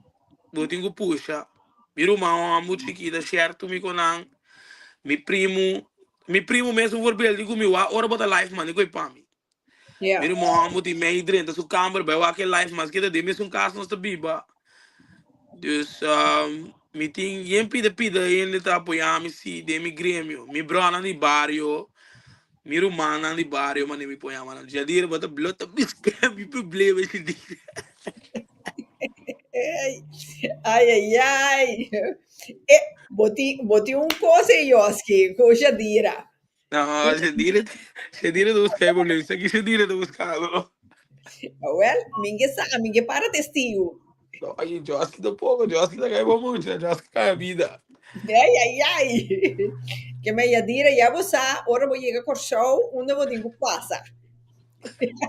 bo tin ku pusha. Mi ruman hòmber chikí ta share tur mi ku nan. Mi primo, mi primo mes un voorbeeld di ku mi wak ora bo ta live manda ko'i pa mi. Mi ruman hòmber tin mei drenta su kamber bai wak e live maske ta den mesun kas nos ta biba. Dus mi tin yen pida pida hende ta apoyá mi si den mi gremio. Mi bronan di bario, mi rumannan di bario mane mi por yama nan. Djadira bo ta blo ta buska mi problema djadira. Ay, ay, ay, ay. Eh, bo tin, bo tin un kos ei, Joski, ku Jadira. No, Jadira, Jadira ta buska e problema. Esaki Jadira ta buskando. Wel, mi ke sa, mi ke para testigo. No, ay, Joski tampoco. Joski ta kai bo mucha. Joski kai vida. Ay, ay, ay. Ke me Yadira, ya bo sa, ora bo yega Kòrsou, unda bo tin ku pasa.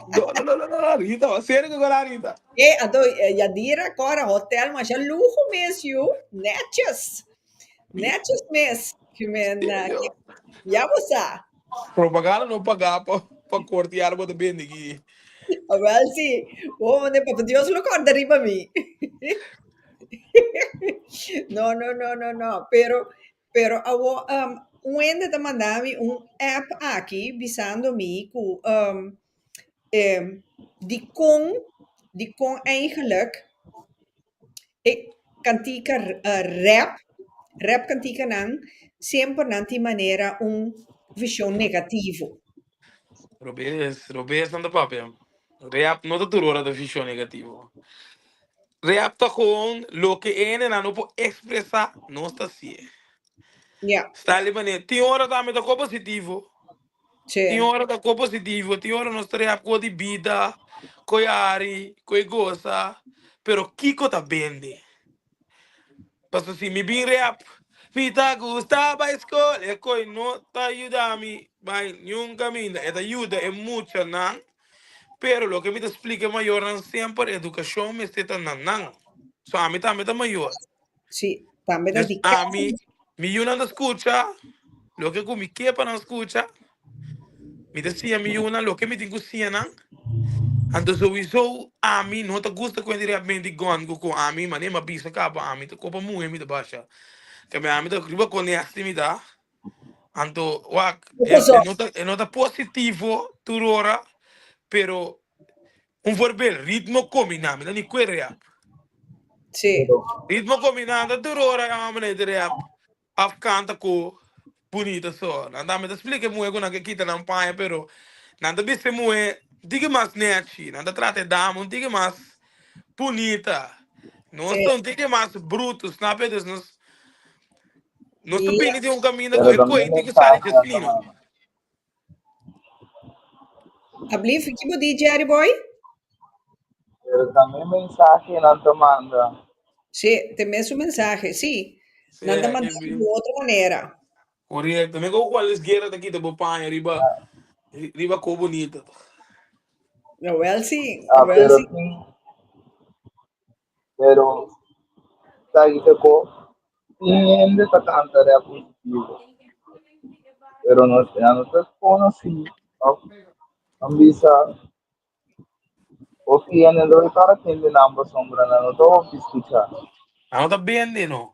No, no, no, no, no, Rita, wa serio ku kola Rita. Eh, anto Yadira kòrda hotel masha luho mes yu. Netjes. Netjes mes. Ke men, Serio. ya bo sa. Propaganda no paga pa pa kortiar bo ta bende ki. Wel si. Bo mande papa Dios lo korda riba mi. No, no, no, no, no. Pero, pero awo um, un hende ta manda mi un app aki bisando mi ku um, eh, di kon, di kon eigenlijk E kantika rap, rap kantikanan semper nan tin manera un vision negativo. Robes, robes nan ta papia. Rap no ta tur ora ta vision negativo. Rap ta gewoon loke e hendenan no por expresa, nos ta hacié. Ja. Sta li manera, tin ora tambe ta ko positivo. Sí. Tin ora ta ko positivo, tin ora nos ta rap ko di bida, ko yari, ko goza, pero kiko ta bende? Paso si mi bin rap, mi ta gusta bai skol, e koi no ta yuda mi bai niun kaminda, e ta yuda e muchanan, pero loke mi ta splika e mayornan semper, edukashon mester ta na nan. So ami tambe ta mayor. Sí, tambe ta Dus di casa. ami, mi yunan ta skucha loke ku mi ke pa nan skucha. Mi ta siña mi yunan loke mi tin ku siña nan. Anto souiso ami no ta gusta ku hende realmente gòn ku ku ami, manera mi a bisa kaba ami ta kopa muhe mi ta basha. Keme ami ta riba konesti mi ta. Anto wak e Oso. no ta e no ta positivo tur ora, pero Un voorbeeld, ritmo kombiná, mi ta ni kue rap. Sí. Ritmo kombiná ta tur ora e hòmber ta rap. Of kanta ku bunita so. Nan tambe ta splika e muhé ku nan ke kita nan paña, pero nan ta bisa e muhé un tiki mas nèchi, nan ta trata e dama un tiki mas bunita. Nos ta un tiki mas bruto, snap je? Dus nos nos ta bini den un kaminda ku Pero e tambe koe tin ku sali mensahe dje nan ta fino. manda. Ablief, ki bo di, Jerry Boy? Pero tambe mensahe nan ta manda. Sí, te mesun mensahe, sí. Sí, Nan ta ke manda bin. di otro manera. Correcto. Me ko Juan Luis Guerra ta kita bo paña riba riba ko bonito. Wel sí, Ah, wel pero sí. tin, pero sa kita ko tin hende ta kanta rap positivo. Pero no, ya no ta konosí of nan bisa Hopi hende lo e para tende nan pasobra nan no ta hopi skuchá. Nan no ta bende no.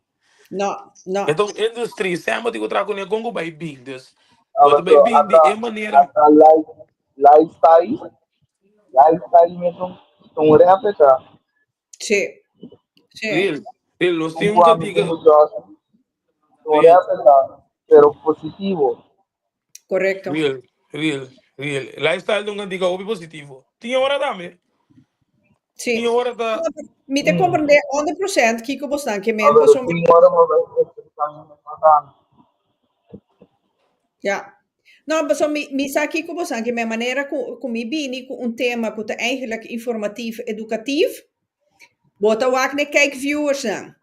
No, no. E ta un industry, semper tin ku traha kuné kon ku bai bin. Dus Ah, bo ta bai paso bin di ata e manera. ata life lifestyle lifestyle mes un un rap e ta. Sí, sí. Real, real. Nos Un tin un ku ami kantika. ku Josh un Real. rap e ta, pero positivo. Correcto. Real, real, real. Lifestyle ta un kantika hopi positivo. Tin ora tambe. Sí. Tin ora ta. Mi ta comprende 100% kiko bosnan ke men Ah, pero pasobra. tin ora bo bai expresá mi matando. Ja. No, pasobra mi, mi sa kiko bosnan ke men manera ku, ku mi bini ku un tema ku ta eigenlijk informatief, educatief, bo ta wak ne kijk viewersnan.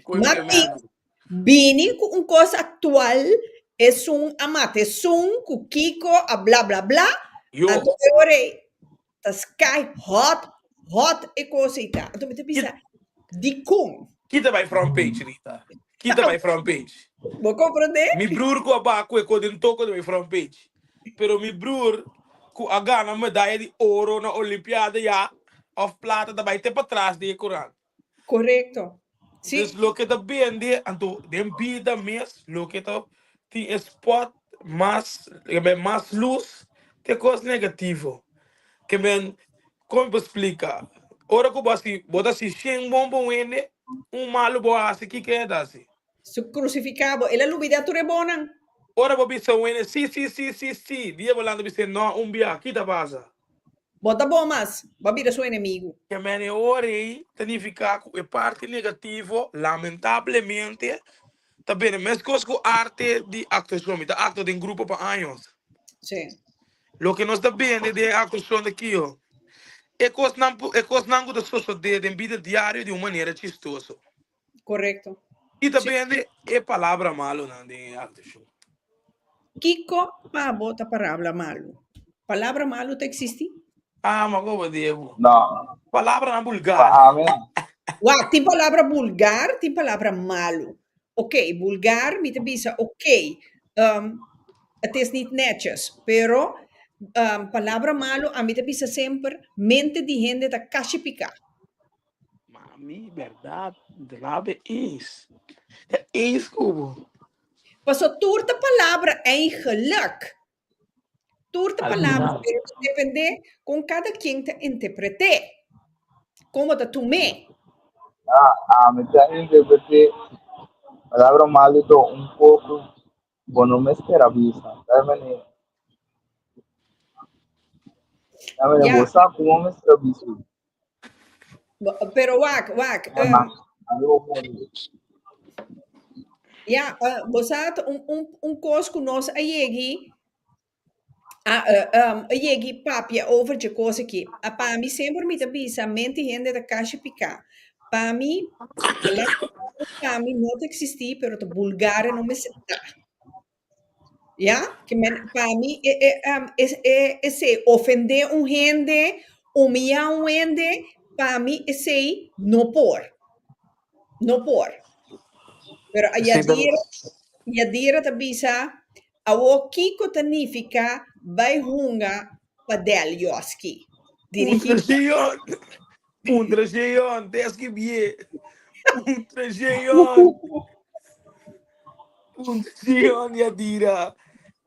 Koe Ma mi ke mi men. Bini ku un kos aktual, esun a mata esun, ku kiko a bla bla bla, Yo. anto e ora ei ta sky hot, hot e kos ei ta. Anto mi ta bisa, dikon? Kita bai front page, Rita. Kita bai front page. Bo komprendé? Mi broer ku a baha ku e kos den toko ta bai front page. Pero mi broer ku a gana medaya di oro na Olimpiada ya òf plata ta bai te patras di e kurant. Correcto. Sí. Dus loke ta bende, anto den bida mes, loke ta tin e spot mas, ke men mas luz, te kos negativo. Ke men, kon mi por splika? Ora ku bo hasi, bo ta hasi shen bon pa un hende, un malu bo hasi, kiko e ta hasi? Su crucifica bo. El a lubida tur e bonnan. Ora bo bisa un hende si, si, si, si, si, dia bo lanta bis'é no un bia, ki ta pasa? Bo ta bo mas, bo a bira su enemigu. Ke men e ora ei ta nifiká ku e parti negativo lamentablemente ta bini meskos ku arte di aktuashon. Mi ta aktua den grupo pa años. Sí. Loke nos ta bende den e aktuashon ta kio? E kosnan e kosnan ku ta sosodé den bida diario di un manera chistoso. Korekto. I ta Sí. bende e palabra malonan den e aktuashon. Kiko pa bo ta parabla malu? Palabra malu ta eksistí? Ah, ma kobo di bo. No. Palabranan bulgar. Pa ami no. Wak, tin palabra bulgar, tin palabra malu. Oké, bulgar mi ta bisa oké, het is niet netjes, pero palabra malu ami ta bisa semper mente di hende ta kashi piká. Mami, berdad, Drabe eens. Ta eens ku bo. Paso tur ta palabra eigenlijk. Tur ta Al palabra, final. pero ta depende kon kada ken ta interpreté. Komo ta tum'é. Ah, ami ta interpreté palabra malito un poko bo no mester a bisa. Ta e manera. Ta e manera Ja. bo sa ku bo mester a bisa. Pero wak, wak. Ja, bo sa un, un, un kos ku nos a yegi, a, a yegi papia over dje kos aki. A pa mi semper mi ta bisa mente hende ta kashi piká. Pa mi, pa mi no ta eksistí, pero ta bulgar no mester ta. Ya, ke men pa mi e e um es e esei ofendé un hende, humillá un hende, pa mi esei no por. No por. Pero a Sí, pero Yadira, Yadira ta bisa, awor kiko ta nifiká bai hunga padel Yoski? Dirigí Puntra Sheyon. Puntra Sheyon, deski bie. Puntra Sheyon. Puntra Sheyon, Yadira.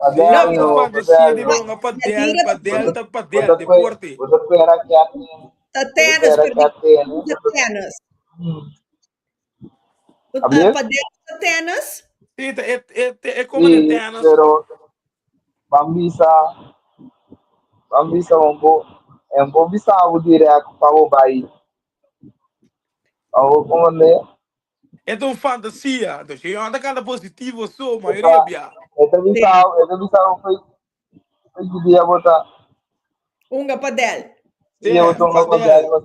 No, Sheyon ta Padelio, fantasia di padelio. bonga padel, Yadira ta padel ta Bo padel, ta kue, deporte. bo ta kuera ke a tene, ta bo ta tennis, kuera pero ke a tene, ta bo ta tennis. Ablief? Padel ta tennis? Sí, ta e e e como de Sí, tennis. pero ban bisa, ban bisa un po, un po bisa bo direct pa bo bai. Pa bo komprendé. E ta un fantasia. Entonces, yo anda canta positivo so, mayoria bia. E ta bisa, e ta bisa bo fei, fei ki dia bo ta. Unga padel. Sí, bo ta unga padel, bo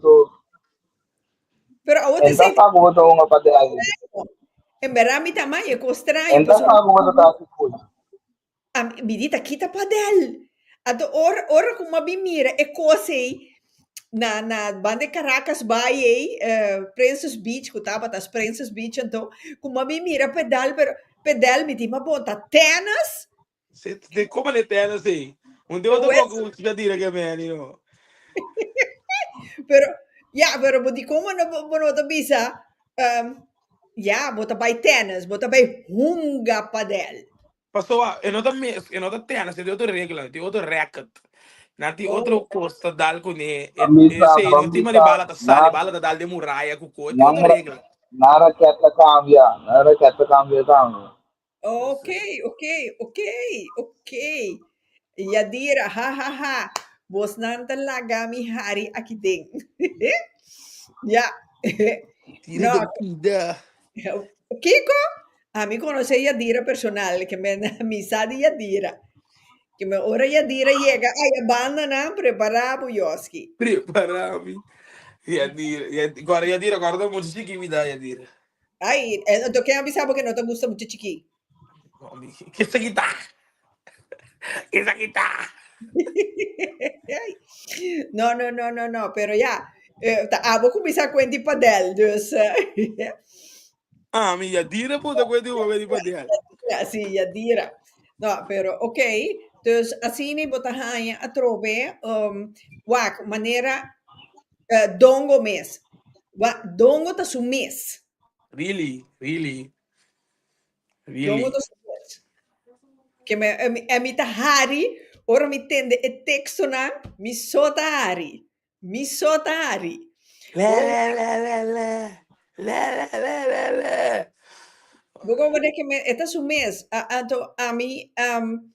Pero awo te En ta senti sa ku bo ta hunga padel. En berdad mi ta mai e kos straño. En ta sa ku bo ta ta hasi kos. Ami mi di ta kita padel. Anto ora ora ku mi a bin mira e kos ei na na banda e Caracas Bay ei Princess Beach ku tabata Princess Beach anto ku mi a bin mira pedal pero pedel mi di ma bon ta tennis. Se te como de tennis ei. Un de otro Wes. koko ku ya dira ke meni no. Pero ya pero bo di como no bo no ta bisa ya bo ta bai tennis bo ta bai hunga padel. Pasobra e no ta mes, e no ta tennis, e tin otro regla, tin otro racket. Nan tin otro kos ta dal kuné. E, Ban e bisa, sei, ban no tin mane bisa, bala ta sali, nan, bala ta dal den muraya ku ko, tin nan, otro ra- regla. nan raket ta kambia, nan raket ta kambia tambe. Ok, ok, ok, ok. Yadira, ha ha ha. Bosnan ta laga mi hari aki den. Ja. Tira No, den pida. Kiko? Ami konosé Yadira personal, ke men mi sa di Yadira. Ke men ora Yadira yega aya bandanan prepará bo Yoski. Prepará mi. Yadira, Yadira, kòrda Yadira, kòrda mucha chikí mi da Yadira. Ai, anto ken a bisa bo ke no ta gusta mucha chikí? No, mi, ke esaki ta? Ke esaki ta? No, no, no, no, no, pero ya, eh, ta abo kuminsá kuenti padel, dus. Eh, Ah, mi Yadira puta kuenti ku di padel. Ja, sí, Yadira. No, pero ok, dus asina bo ta haña atrobe, um, wak, manera eh, Dongo mes. Wa, Dongo ta su mes. Really, really. Dongo Really. ta su mes. Ke me, e mi, e mi ta hari, ora mi tende e tekstonan, mi so ta hari. Mi so ta hari. Le, le, le, le, le. Le, le, le, le, le. Bo comprende ke me, e ta su mes. A, anto ami, um,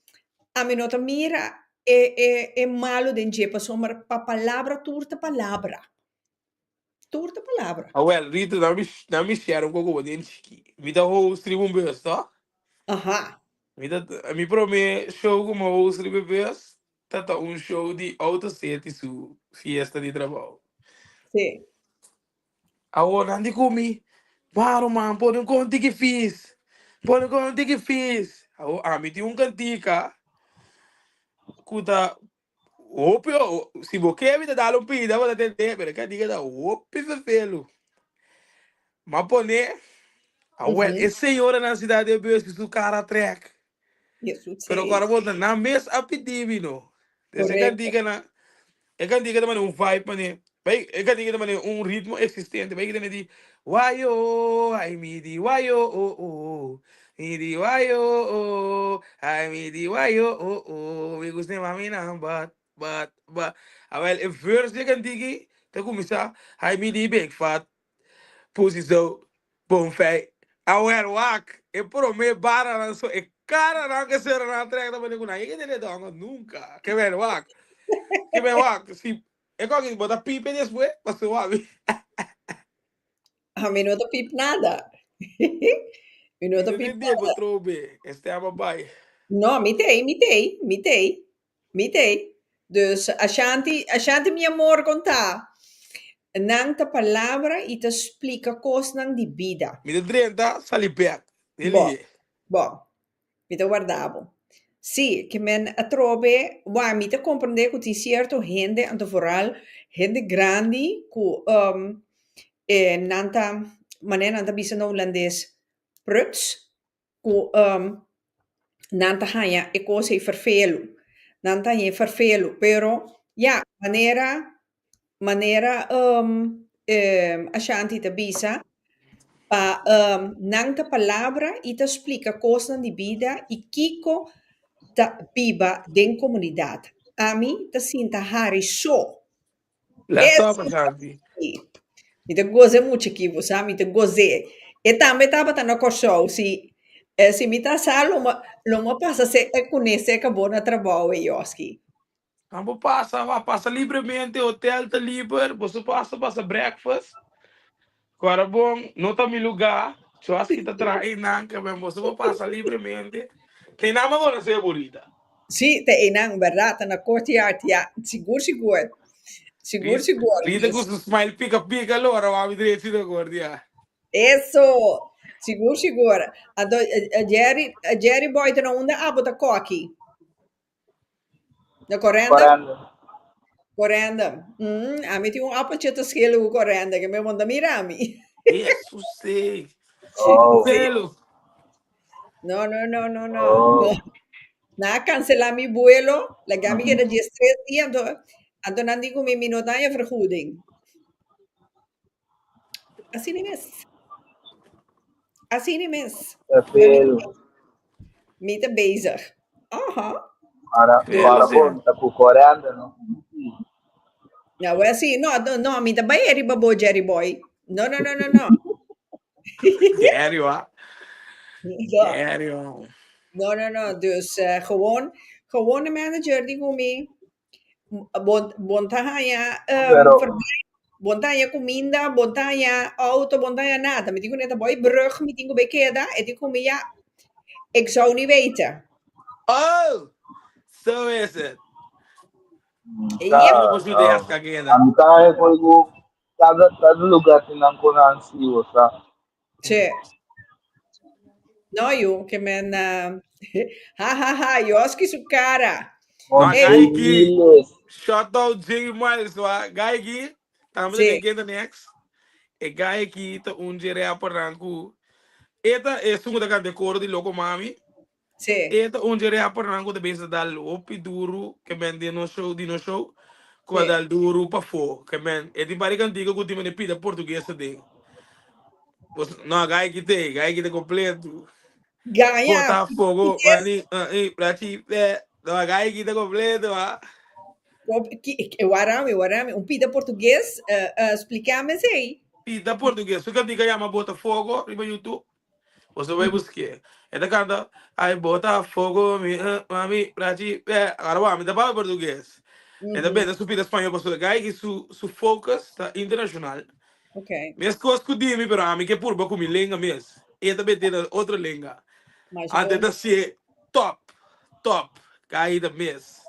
ami no ta mira e, e, e malo den dje, pasobra pa palabra tur ta palabra. Tur ta palabra. Awel, Rita, na mi, na mi share un koko bo den chiki. Mi ta host riba un bus, to? Aha. Mi ta, mi prome show ku mi host riba e bus, ta ta un show di Auto City su fiesta di trabou. Sí. Awor nan di ku mi, Maro man, pone un kon tiki fis, pone un kon tiki fis. Awor ami tin un kantika ku ta hopi, si bo ke mi ta dal un pida bo ta tende, pero e kantika ta hopi fefelu. M'a pone, awel, e señoranan si ta den bus ku su kara trèk. Jesus Pero sei. kora bo ta nan mes a pidi mi no. Des e Correcto. kantika na e kantika ta mane un vibe mane bai e kantika ta mane un ritmo existente bai kita di wayo ai mi di wayo oh oh mi di wayo oh ai mi di wayo oh oh mi gusta e mami nan but but but awel e verse di e kantiki ta kuminsá ai mi di big fat Pussy zo bon fei. Awel wak e prome baranan so e karanan ke seranan trek ta pone ku nan yega tene dongo nunca. Ke men wak. Ke men wak si e koki bo ta pipe despues paso wak mi. Ami no ta pip nada. Mi no ta Mi pip no tende bo nada. trobe e stem a bai. No, mi t'ei, mi t'ei, mi t'ei. Mi t'ei. Dus Ashanti, Ashanti mi amor kon ta? Nan ta palabra i ta splika kosnan di bida. Mi ta drenta sali bek. Bo, Deli. bo. Mi ta warda bo. Sí, ke men atrobe, wak, mi ta komprendé ku tin sierto hende, anto vooral hende grandi ku e nan ta, manera nan ta bisa na hulandes, pruts, Ku nan ta haña e kos ei ferfelu. Nan ta haña e ferfelu, pero ya, manera manera Ashanti ta bisa, pa nan ta palabra i ta splika kosnan di bida i kiko ta biba den komunidat. Ami ta sinta hari so. Let's stop, Ashanti. Mi ta goze mucho aki, bo sa, mi ta goze. E tambe tabata na Kòrsou, si. Si mi ta sa lo mi lo mi pasa se kuné serka bo na trabou e Yoski. Nan por pasa, a pasa libremente, hotel ta liber, boso pasa pasa breakfast. Kora bon, no ta mi lugá, Yoski ta traha einan, ke men boso por pasa libremente. Te einan mi a konosé Burita. Sí, te einan, bèrdat, ta na Courtyard, ya, sigur sigur. Sigur sigur. Rita ku su smile pika pika lora wou mi drechi na Courtyard. Eso! Sigur sigur. Anto Jerry, Jerry Boy ta na unda abo ta koki? Na Corendon? Corendon. Corendon. Mm, ami tin un appeltje te schillen ku Corendon, ke mi monta mira ami. Jesus sake. Oh. Pelo. No, no, no, no, no. Oh. No. Na a cancela mi vuelo, laga mi keda 13 dia, anto, anto nan di ku mi, mi no ta haña vergoeding. Asina mes. Asina mes. Pelo. Mi ta bezig. Aha. Ora, ora bon, ta ku corenda, no? Nou, wel sí. No, no, no, mi ta bai riba bo, Jerry boy. No, no, no, no, no. Jerry, wa. No. Jerry, wa. No, no, no. Dus gewoon, gewoon de manager di ku mi, Bon, bon ta haña Pero verblijf, bon ta haña kuminda, bon ta haña auto, bon ta haña nada. Mi tin ku neta boy brug, mi tin ku be keda, e tin ku mi ya, ik zou niet weten. Oh, zo is het. Yep. Unda bo su de ta, aska keda? a mi ta haña ku kada lugar tin nan kon nan si, bo sa. Che. No, yu, ke men, ha ha ha, Yoski su kara. No, Hey. Gaiki, Miles. shout out J Miles, wa. Gaiki, tambe Sí. den Kenda Next. E Gaiki ta un dje rappernan ku e ta esun ku ta kanta e koro di Loco Mami. Sí. E ta un dje rappernan ku ta bisa dal hopi duru ke men den nos show, di nos show, ku a Sí. dal duru pafó. Ke men e tin pari kantika ku tin mane pida portugues aden. Bos, no, Gaiki te, Gaiki ta kompleto. Gaña. Botafogo, mani, eh, plachi, eh. No, Gaiki ta kompleto, ah. Warami, warami, un pida portugues, splikame esei. Pida portugues, su kantika yama Botafogo riba YouTube. Boso bai busk'é. E ta kanta, Ai Botafogo, mi, mami, plachi, eh. Ahora bo, mi ta papia portugues. E ta benta su pida spañol pasobra Gaiki su, su focus ta internacional. Meskos ku di mi, pero ami ke purba ku mi lenga mes. E ta bete na otro lenga. Masha Ante bon. ta sié top, top. Kai ta mes.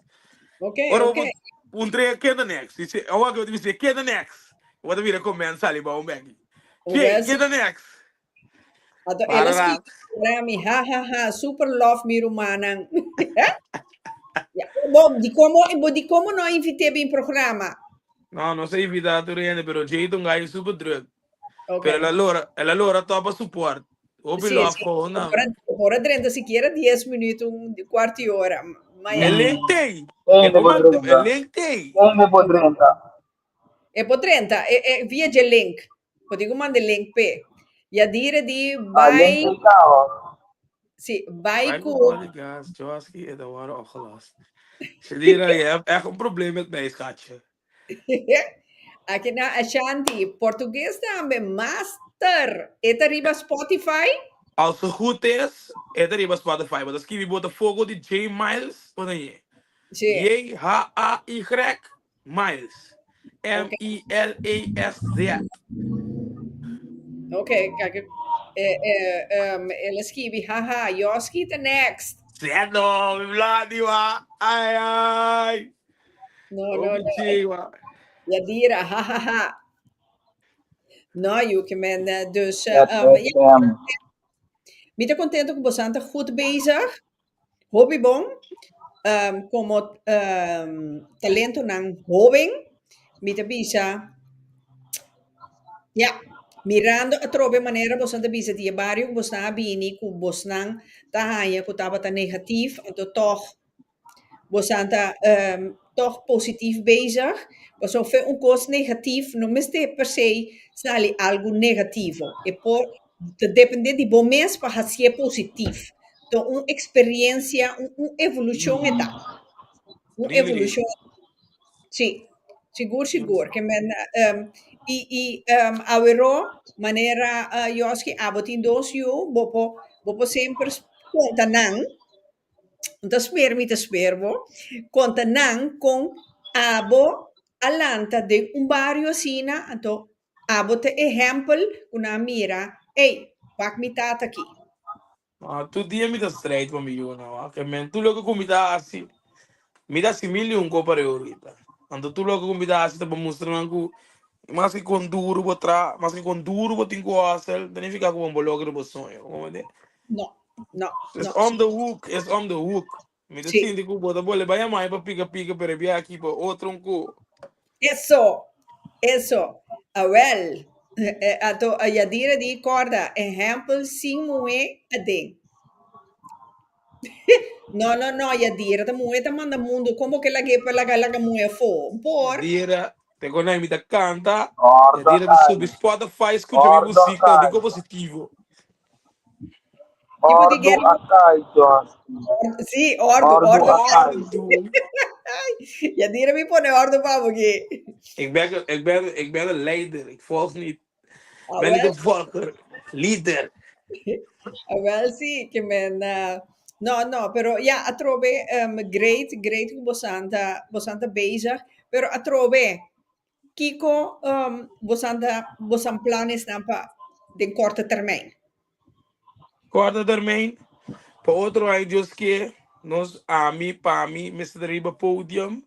Ora bo puntra ken ta next. Dice, awa ke bo ta bisa ken ta next. Bo ta mira comment sali bou beki. Che, ken ta next? Anto el Para a na. skirbi Rami, ha ha ha, super love mi rumannan. Ja, bo, di como, bo di como no invité bin programa? No, no se invita tur hende, pero Jay ta un guy super druk. Ok. Pero el a lora, el a lora topa support. Hopi Sí, love sí. gewoon na. Ora, ora drenta siquiera 10 minuut, un cuarto di hora. Maar ja. E link tei. Ken E por por drenta? e link tei. Ken por drenta? E por drenta, e, e, via dje link. Bo tin ku manda e link p'e. Yadira di Ah, link bai, ei kaba. sí, bai Bai ku ku bodyguards, Joski en dan worden opgelost. Shadira, je hebt echt een probleem met mij, schatje. Aki na Ashanti, Portugues tambe, master. E ta riba Spotify? Als het goed is, e ta riba Spotify. Bo ta skibi Botafogo di J Miles, bo ta ñe. Sí. J-H-A-Y Miles. Ok. M-I-L-E-S-Z. Ok, kijk, el a skibi, haha, Joski ta next. Zet no, mi bladi wa. Ai, ai. No, no, Hopi no. J wa. Yadira, hahaha. No, yu ke men, dus, Zet ja, FM. mi ta contento ku bosan ta goed bezig. Hopi bon. Como talentonan hoben, mi ta bisa, ja, mirando atrobe manera bosan ta bisa di e bario ku bosnan a bini, ku bosnan ta haña ku tabata negatief, anto tòg bosan ta tòg positief bezig. Pasobra fe un kos negatief no mester per se sali algu negativo. E por Ta depende di bo mes pa hacié positief. Ta un experiencia, un, un evolucion e ta. Un Really? evolucion. Sí, sigur, sigur. Ke men, i, i awero, manera Joski, abo tin dos yu, bo por Bo por semper konta nan, no ta sper mi ta sper bo, konta nan kon abo a lanta den un bario asina, anto abo ta ehèmpel ku nan a mira, ey, wak mi tata aki. Ah, tur dia mi ta strijd pa mi yunan, wak. Ke men tur loke ku mi ta hasi, mi ta hasi mil i un ko pareu ahorita. Anto tur loke ku mi ta hasi ta pa mustra nan ku maske kon duru bo tra, maske kon duru bo tin ku hustle, ta nifiká ku bo no por logra bo soño. Bo comprende? No, no, Es no. om de hoek, es om de hoek. Mi ta Sí. sinti ku bo ta bole bai amai pa pika pika, pero e bia aki pa otro un ku. Eso, eso. Awel, anto Yadira di kòrda, ehèmpel sin muhé aden. No, no, no, Yadira ta muhé ta manda mundu, kon bo ke lag'é pa laga laga muhé afó? Por. Yadira, te kon mi ta kanta, Ordo Yadira ta kai, subi Spotify skucha mi ordo musik ta kai, di positivo. Tipo di ordo Gary a kai, Justin. Sí, ordu, Ordu ordu. a kai. Ordu. Yadira mi pone ordu pa bo aki. Ik ben een leider, ik volg niet. Ah, Ben niet wel. een volger, lider. Ah, wel sí, ke men no, no, pero ja, atrobe great, great ku bosan ta, bosan ta bezig, pero atrobe, kiko bosan ta, bosan planesnan pa den korte termijn? Korte termijn, pa otro aña Dios ke, nos, ami, pa mi, mester ta riba podium,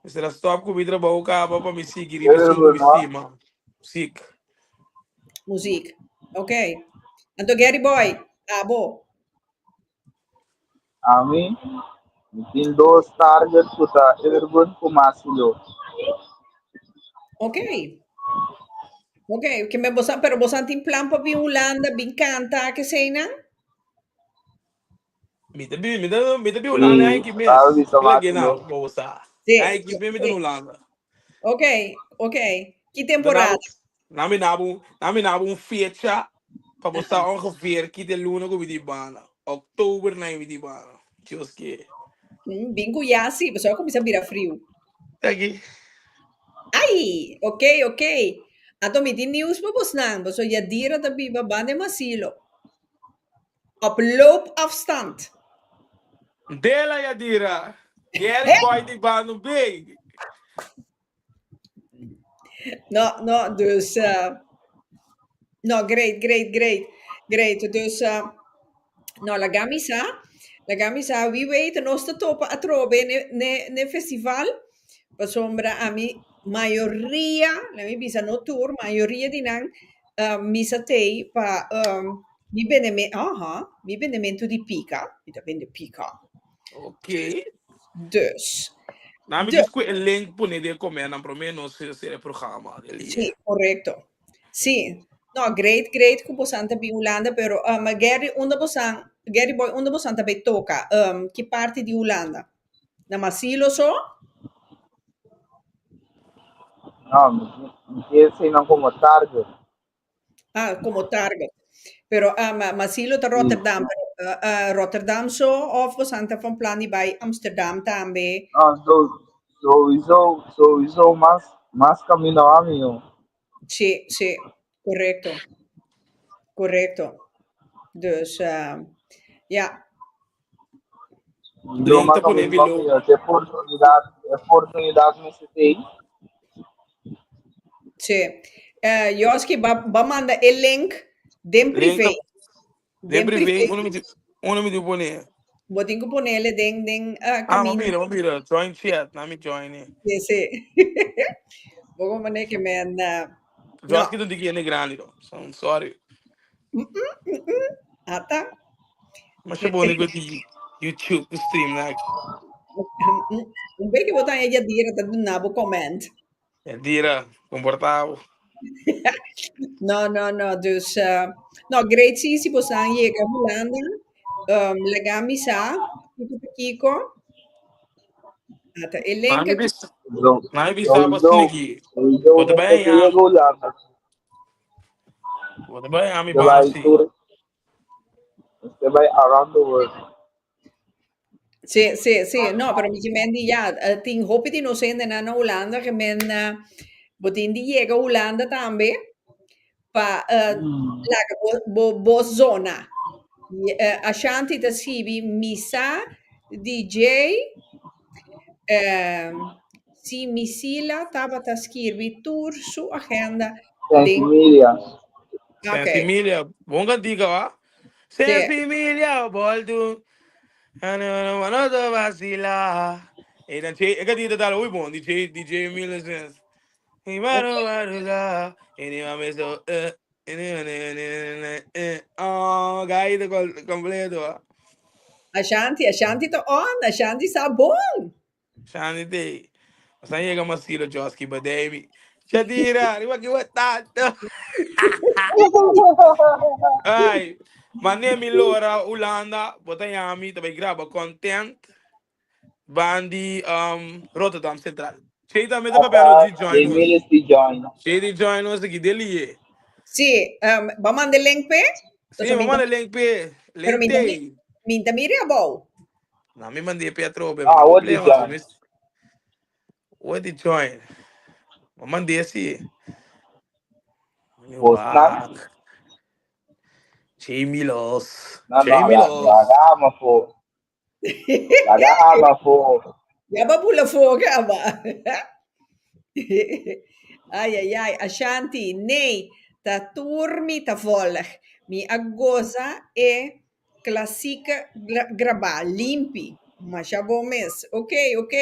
mester a stop ku mi trabou kaba pa mi sigui riba esun ku mi stima, muziek. Muziek, ok. Anto Gary Boy, abo? Ami, mi tin dos target ku ta Ergun ku Masilo. Ok. Ok, ke men bosan, pero bosan tin plan pa bin Hulanda, bin kanta, ke seinan? Mi ta bin, mi ta, mi ta bin Hulanda Sí, ay ki mes. sabe bisa Kila ke Masilo. na, bo sa. Sí, Ay ki mes mi ta sí. na Hulanda. Ok, ok. Ki Dan temporada? abo, na mi nabo, na mi nabo un fecha pa bo sa ongeveer ki de luna ku mi di bana. Oktober na mi di bana. Dios ke. Bin ku ya sí, pasobra a kuminsá bira friu. Taki. Ai, ok, ok. Anto mi tin nieuws pa bosnan, pasobra Yadira ta biba banda e Masilo. Op loopafstand. Dela Yadira. Gary boy di bano big. No, no, dus no, great, great, great, great. Dus no, laga mi sa, laga mi sa, wie weet nos ta topa atrobe ne, ne, ne festival, pasobra ami mayoria, laga mi bisa no tur, mayoria di nan mi sa tei pa mi bendeme, aha, mi bendemento di pika, mi ta bende pika. Ok. Dus. Na mi Dus. discu e link pone den comment nan prome nos hacer e programa del Sí, dia. correcto. Sí. No, great, great ku bosan ta bin Hulanda, pero Gary, unda bosan, Gary Boy, unda bosan ta bay toca? Ki parti di Hulanda? Na Masilo so? No, mi, mi kier esei nan como target. Ah, como target. Pero Masilo ta Sí. Rotterdam, pero Rotterdam so of bosan ta van plan di bay Amsterdam tambe? No, so, sowieso, sowieso mas, mas camino ami, Sí, sí, correcto. Correcto. Dus, ja. Sowieso Link mas ta pone camino below. ami. E oportunidad, e oportunidad mester tei. Sí. Joski, ba, ba manda e link den Link privé. ta den Den privé. privé. Uno mi uno mi di pone. Bo tin ku ponele den den Ah, ma camino. mira, ma mira. Join chat. Na mi join eh. Sí, sí. Bo como ne ke men no. Joski ta di ki grandi do. So, sorry. Ata. Masha boni ku di YouTube ku stream na. Un beke bo ta Yadira ta duna bo comment. Yadira, comportabo. No, no, no. Dus, no, great si si bosan yega Hulanda. Laga mi sa, kiko ta kiko. Ata e link Nami aki. bis, nami bisa ba Sowieso, sniki. sowieso Bo ta mester bai ke ya. yega Hulanda. Bo ta bai ami Mester bana bai si. tur, mester bai around the world. Sí, sí, sí. No, pero mi men di ja, tin hopi di nos hendenan na Hulanda ke men bo tin di yega Hulanda tambe pa laga bo bo bo zona. Ashanti ta skibi misa DJ si Misila tabata skirbi tur su agenda den. Sensimilia. Ok. Sensimilia, bon kantika wa. Sí. Sensimilia, boltu. No te vacila. E dan che, e kantika ta muy bon, DJ DJ Emilio Sens. Y mano baruga, y ni mame so eh, y ni ni ni ni eh. Oh, gaita completo wa. Ashanti, Ashanti ta on, Ashanti sa bon. Shanti te. Sa llega Masilo Joski Bademi. Shadira, riba ki tanto. Ay, mane mi lora Hulanda, bota yami, tabay graba content. Bandi Rotterdam Central. Che tambe ta papiando di join nos. Emile si join. Che di join nos aki delie. Sí, ba manda link pe? Sí, ba manda link pe. Pero Link mi ta te. mi ta mira abou. Na mi mandé pe atrobe. Ah, what di join? What di join? Ba mandé si. Bosnan. Che Milos. No, Che no, Milos. laga ama fo. Laga ama fo. Ya ba bula fo kaba. Ai, ai, ai. Ashanti, nee, ta tur mi ta volg. Mi a goza e klassieke grabá, limpi. Masha bon mes. Ok, ok.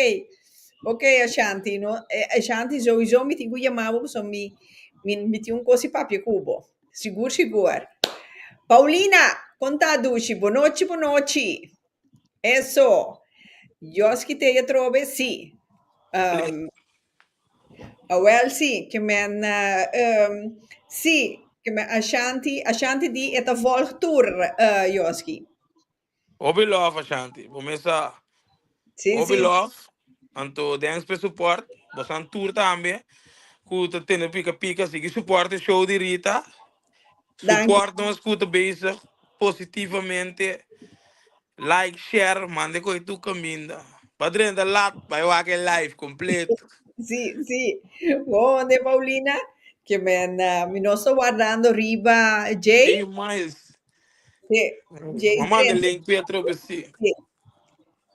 Ok, Ashanti, no? Ashanti, sowieso mi tin ku yama bo, pasobra mi tin un kos di papia ku bo. Sigur, sigur. Paulina, konta dushi. Bonochi, bonochi. Eso. Joski te atrobe, sí. Awel sí, ke men sí, ke men Ashanti, Ashanti di e ta volg tur, Joski. Hopi love, Ashanti. Bo mesa hopi love. Anto thanks pa e support. Bosan tur tambe ku ta tene pika pika sigui support e show di Rita. Danki. Support nos ku ta bezig positivamente. Like, share, manda e koe tur kaminda. Pa drenta lat, bai wak e live completo. Sí, sí. Bon, Paulina, ke men mi no sta wardando riba Jay. Jay Miles. Sí, Jay M'a manda Trent. link p'e atrobe sí. Sí.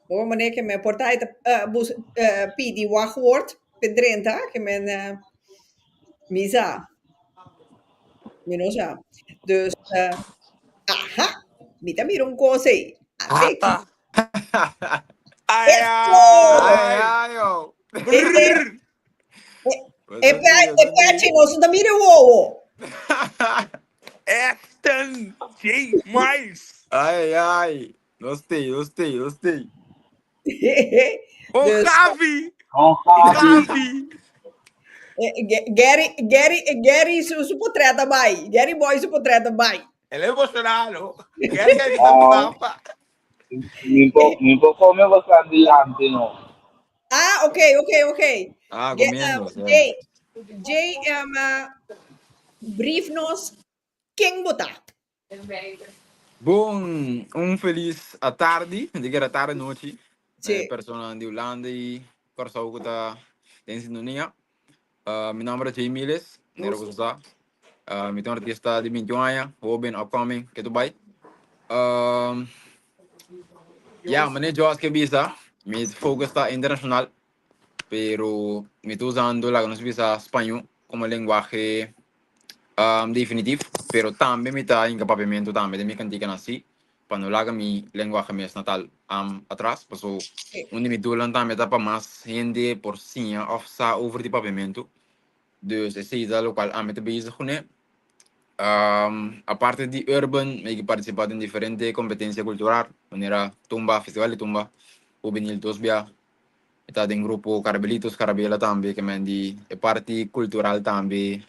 Bon, meneer, ke men por ta bus pidi wachtwoord p'e drenta, ke men mi sa. Mi no sa. Dus, aha, mi ta mira un kos ei. Ate Ata. Ai Eso! ai! Ai, ai, oh. Brrr. E e pechi nos no ta mira wowo. Aston J. Miles. Ai, ai. Nos tei, nos tei, nos tei. Oh, Dus, Gavi. Oh, Gavi. Gavi. Gary, Gary, Gary su portret a bai. Gary Boy su portret a bai. El emocionado. Gary a bisa Oh. papa. Mi po come bastante dilante, no. Ah, ok, ok, ok. Ah, comiendo. Jay, Jay, brief nos ken bo ta? Bon, un felis atardi, di kera tardi nochi. Sí. Persona di Hulanda i Kòrsou ku ta den sintonia. Mi nòmber ta Jay Miles, manera ku sa. Mi ta un artista di 21 aña, hoben, upcoming, ke tur bai. Ya, manera Josh ke bisa, mi focus ta internashonal, pero mi ta usando laga nos bisa spañó komo lenguahe definitif, pero tambe mi ta hinka papiamentu tambe den mi kantikanan si, pa no laga mi lenguahe mes natal atras, paso un di mi doelnan tambe ta pa mas hende por siña òf sa over di papiamentu, dus esei ta lokual ami ta bezig kuné. Aparte di urban mi a partisipa den diferente kompetensia kultural manera tumba, festival di tumba, hubenil dos bia. Mi ta den grupo Carabelitos Carabela tambe ke men di e parti kultural tambe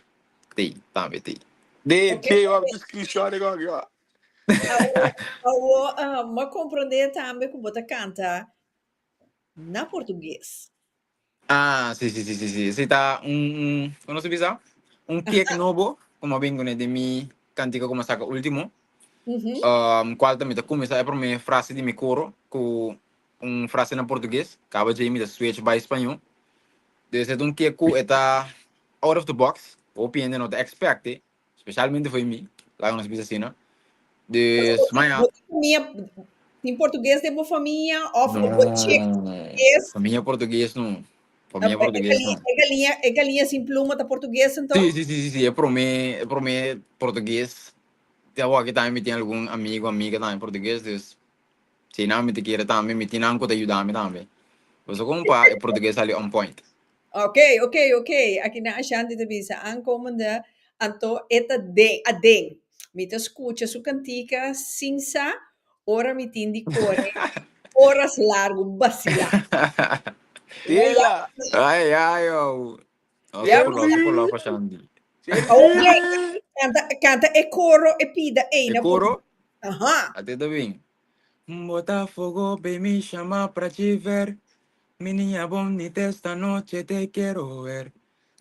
tei, tambe tei. De tei wak tu screenshot e gok yo. Awo mi a komprende tambe ku bo ta kanta na portugues. Ah, si, si, si, si, si. Esei ta un, un, komo nos ta bisa? Un kick nobo ku mi a bin kuné den mi kantika ku mi a saka ultimo. Kual ta mi ta kuminsá e promé frase di mi koro ku un frase na portugues, kaba djei mi ta switch bai spañó. Dus e ta un ke ku e ta out of the box, hopi hende no ta expect e, specialmente fo'i mi, laga nos bisa asina. Dus, ma ya. Bo tin famia, tin portugues den bo famia of bo chek No, portugues? famia portugues no. Famia E portugues galinha, no. e galinha, e galinha sin pluma ta portugues anto? Sí, sí, sí, sí, sí, e promé portugues. Te awor aki tambe mi tin algun amigo, amiga tambe portugues, dus si nan mi ta kere tambe, mi tin nan ku ta yuda mi tambe. Pasobra kon pa e portugues sali on point. Ok, ok, ok. Aki nan Ashanti ta bisa aankomende anto e ta den, aden. Mi ta skucha su kantika sin sa ora mi tin di kore oras largu basilá. Tela! Ai, ai, oh. Oh, Ja. super love, super love, Ashanti. Ok, kanta, kanta e koro e pida ei E na koro? Aha. Ate ta bin. Botafogo, baby, chama pra te ver. Mi niña bonita, esta noche te quiero ver.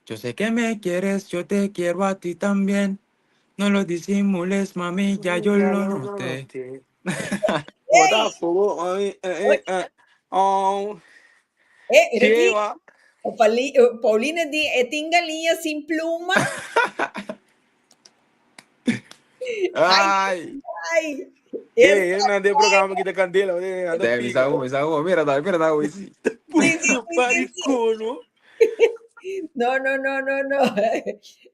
Yo sé que me quieres, yo te quiero a ti también. No lo disimules, mami, ya yo lo noté. Botafogo, mami, eh, eh, eh. Oh. Eh, Ricky, Lleva. Paulina di, e tin galiña sin pluma. Ay. Ay. Hey, eh, nan de programa kita candela, eh, anda Deve pica. sa sa mira, da, mira, da, sí. Sí, sí, sí, sí, sí. Maricono. No, no, no, no, no.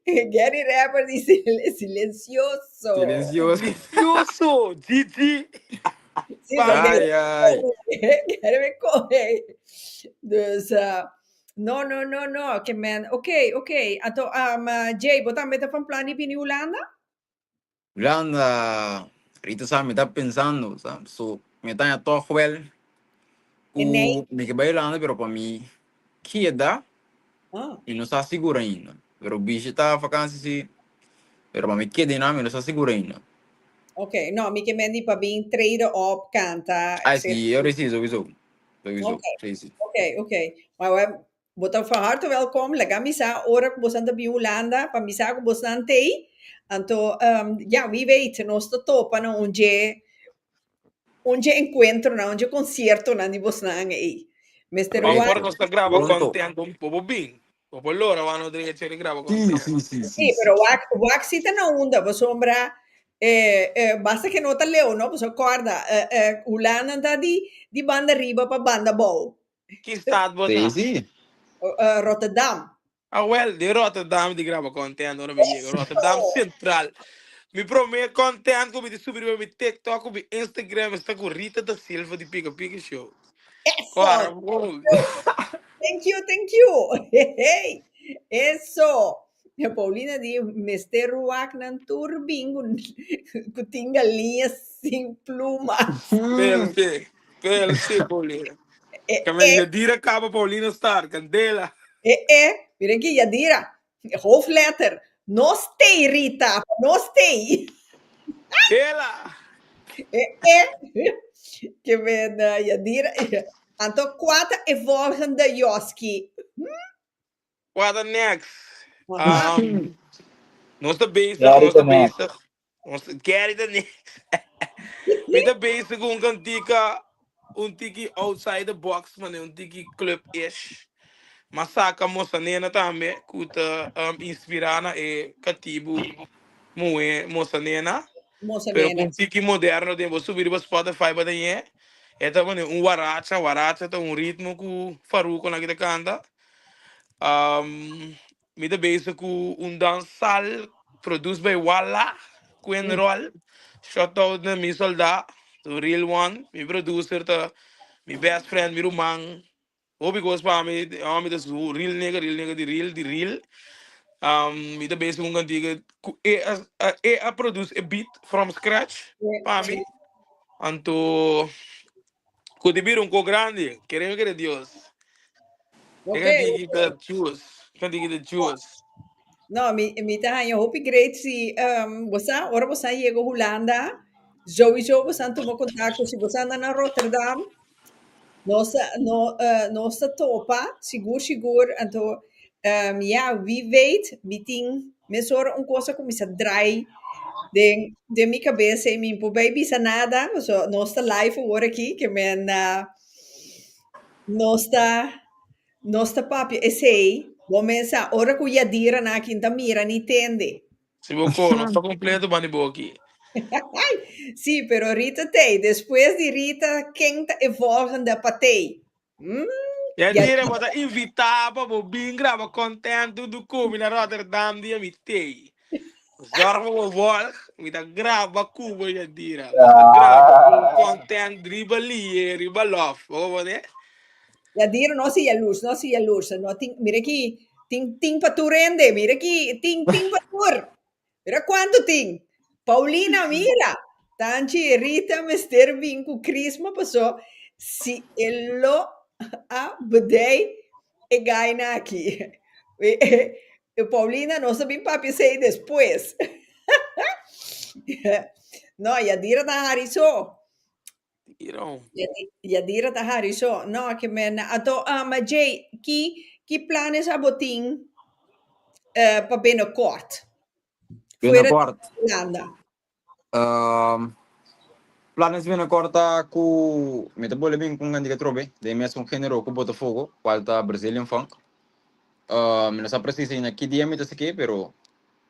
Gary Rapper dice silencioso. Silencioso. Delicioso, GG. Sí, Ay, ay. Gary me coge. Dus, no, no, no, no. Ke men, oké, oké. Anto, Jay, bo tambe ta van plan di bini Hulanda? Hulanda, Rita sa, mi ta pensando, sa, so, mi ta ya toch wel E nee. ku mi ke bai Hulanda, pero pa mi keda, Ah. mi no sa sigur ainda. Pero bishita vakantie si, pero pa mi keda einan mi no sa sigur ainda. Oké, no, mi ke men di pa bin treden op, kanta, Ay, etcétera. sí, ora sí, sowieso. Sowieso, Oké, sí, sí. oké, oké. Maar we, bo ta van harte welkom. Laga mi sa ora ku bosan ta bin Hulanda, pa mi sa ku bosan t'ei. Anto, ja, wie weet, nos ta topa na un dje, un dje encuentronan, un dje conciertonan di bosnan ei. Mester Correcto. Ora nos ta graba Pronto. content, bo bo bin. Bo por lora wan otro día di graba Sí, content. sí, sí, sí, Sí, pero sí. wak, wak si ta na unda, pasobra basta que no ta leu, no? Pasobra corda, Hulanda ta di, di banda riba pa banda bou. Ki stad bo Sí, ta? sí. Rotterdam. Ah, wel, di Rotterdam di graba content ora mi yega. Rotterdam Central. Mi promé content ku mi di subi riba mi TikTok ku mi Instagram esta ku Rita da Silva di Pika Pika Show. Eso! Kora, wow. Thank you, thank you. Hey, eso. Paulina di mester ruak nan tur bin ku, ku tin galiña sin pluma. PLC, PLC, Paulina. Eh, Kame eh, Yadira kaba Paulina Star, Candela. eh, eh. Miren ki Yadira. Hoofdletter. No stay, Rita. No stay. Ela! Eh, eh. Ke men Yadira. Anto kua ta e volgende Joski? Kua ta next? Aha. Nos ta bezig, Gary nos ta ta next. bezig. Nos, Gary ta next. Mi ta bezig ku un kantika, un tiki outside the box, mane un tiki club-ish. M'a saka Mosa Nena tambe, ku ta inspirá na e katibu muhé Mosa Nena. Mosa Pero ku Nena. un tiki moderno den. Bo subi riba Spotify bo ta ñe. E ta mane un waracha, waracha ta un ritmo ku Farruko nan ki ta kanta. Mi ta bezig ku un dansal produced by Walla, Quinn Roll. Shout out na mi soldá, the real one. Mi producer ta mi best friend, mi ruman. Hopi kos pa mi, mi ta su real nigga, real nigga di real, di real. Mi ta bezig ku un kantika ku e a, e a produce e beat from scratch pa mi. Anto ku di bira un ko grandi, kere mi kere Dios. E kantika ta chus, kantika ta chus. No, mi, mi ta haña hopi great si bo sa, ora bo sa yega Hulanda, sowieso bo sa tuma kontakto, si bo sa anda na Rotterdam, nos ta, no, nos ta topa, sigur sigur, anto ja, wie weet, mi tin mesora un kos a kuminsá draai den, den mi kabes i mi por bai bisa nada, pasobra nos ta live awor aki, ke men nos ta, nos ta papia esei, bo mesa ora ku Yadira nan aki ta mira ni tende. Si bo ko, nos ta kompleto banda di bo aki. Sí, pero Rita t'ei. Despues di Rita, ken ta e volgende pa t'ei? Mm, Ya ya dire, bo ta invitá pa bo bin graba content huntu ku mi na Rotterdam dia mi t'ei. Zorg pa bo volg, mi ta graba ku bo Yadira. Nos ta graba un content riba lie, riba love. Bo comprende? Yadira no si yalurs, no si yalurs. No tin, mira aki, tin tin pa tur hende. Mira aki, tin tin pa tur. Mira cuanto tin. Paulina, mira. Tanchi Rita mester bin cu Crisma paso si e lo a bedei e gaina aki. Paulina, nos ta bin papia esey despues. No, Yadira ta hari so. Yadira ta hari so. No, ke men ato um, Jay, ki ki planes abo tin pa binnenkort? Fuera di Binnenkort. Hulanda. Um, planes binnenkort ta ku mi ta bole bin ku un kantika atrobe den mesun genero ku Botafogo, kual ta Brazilian funk. Uh, mi no sa presis ainda ki dia mi ta saki, pero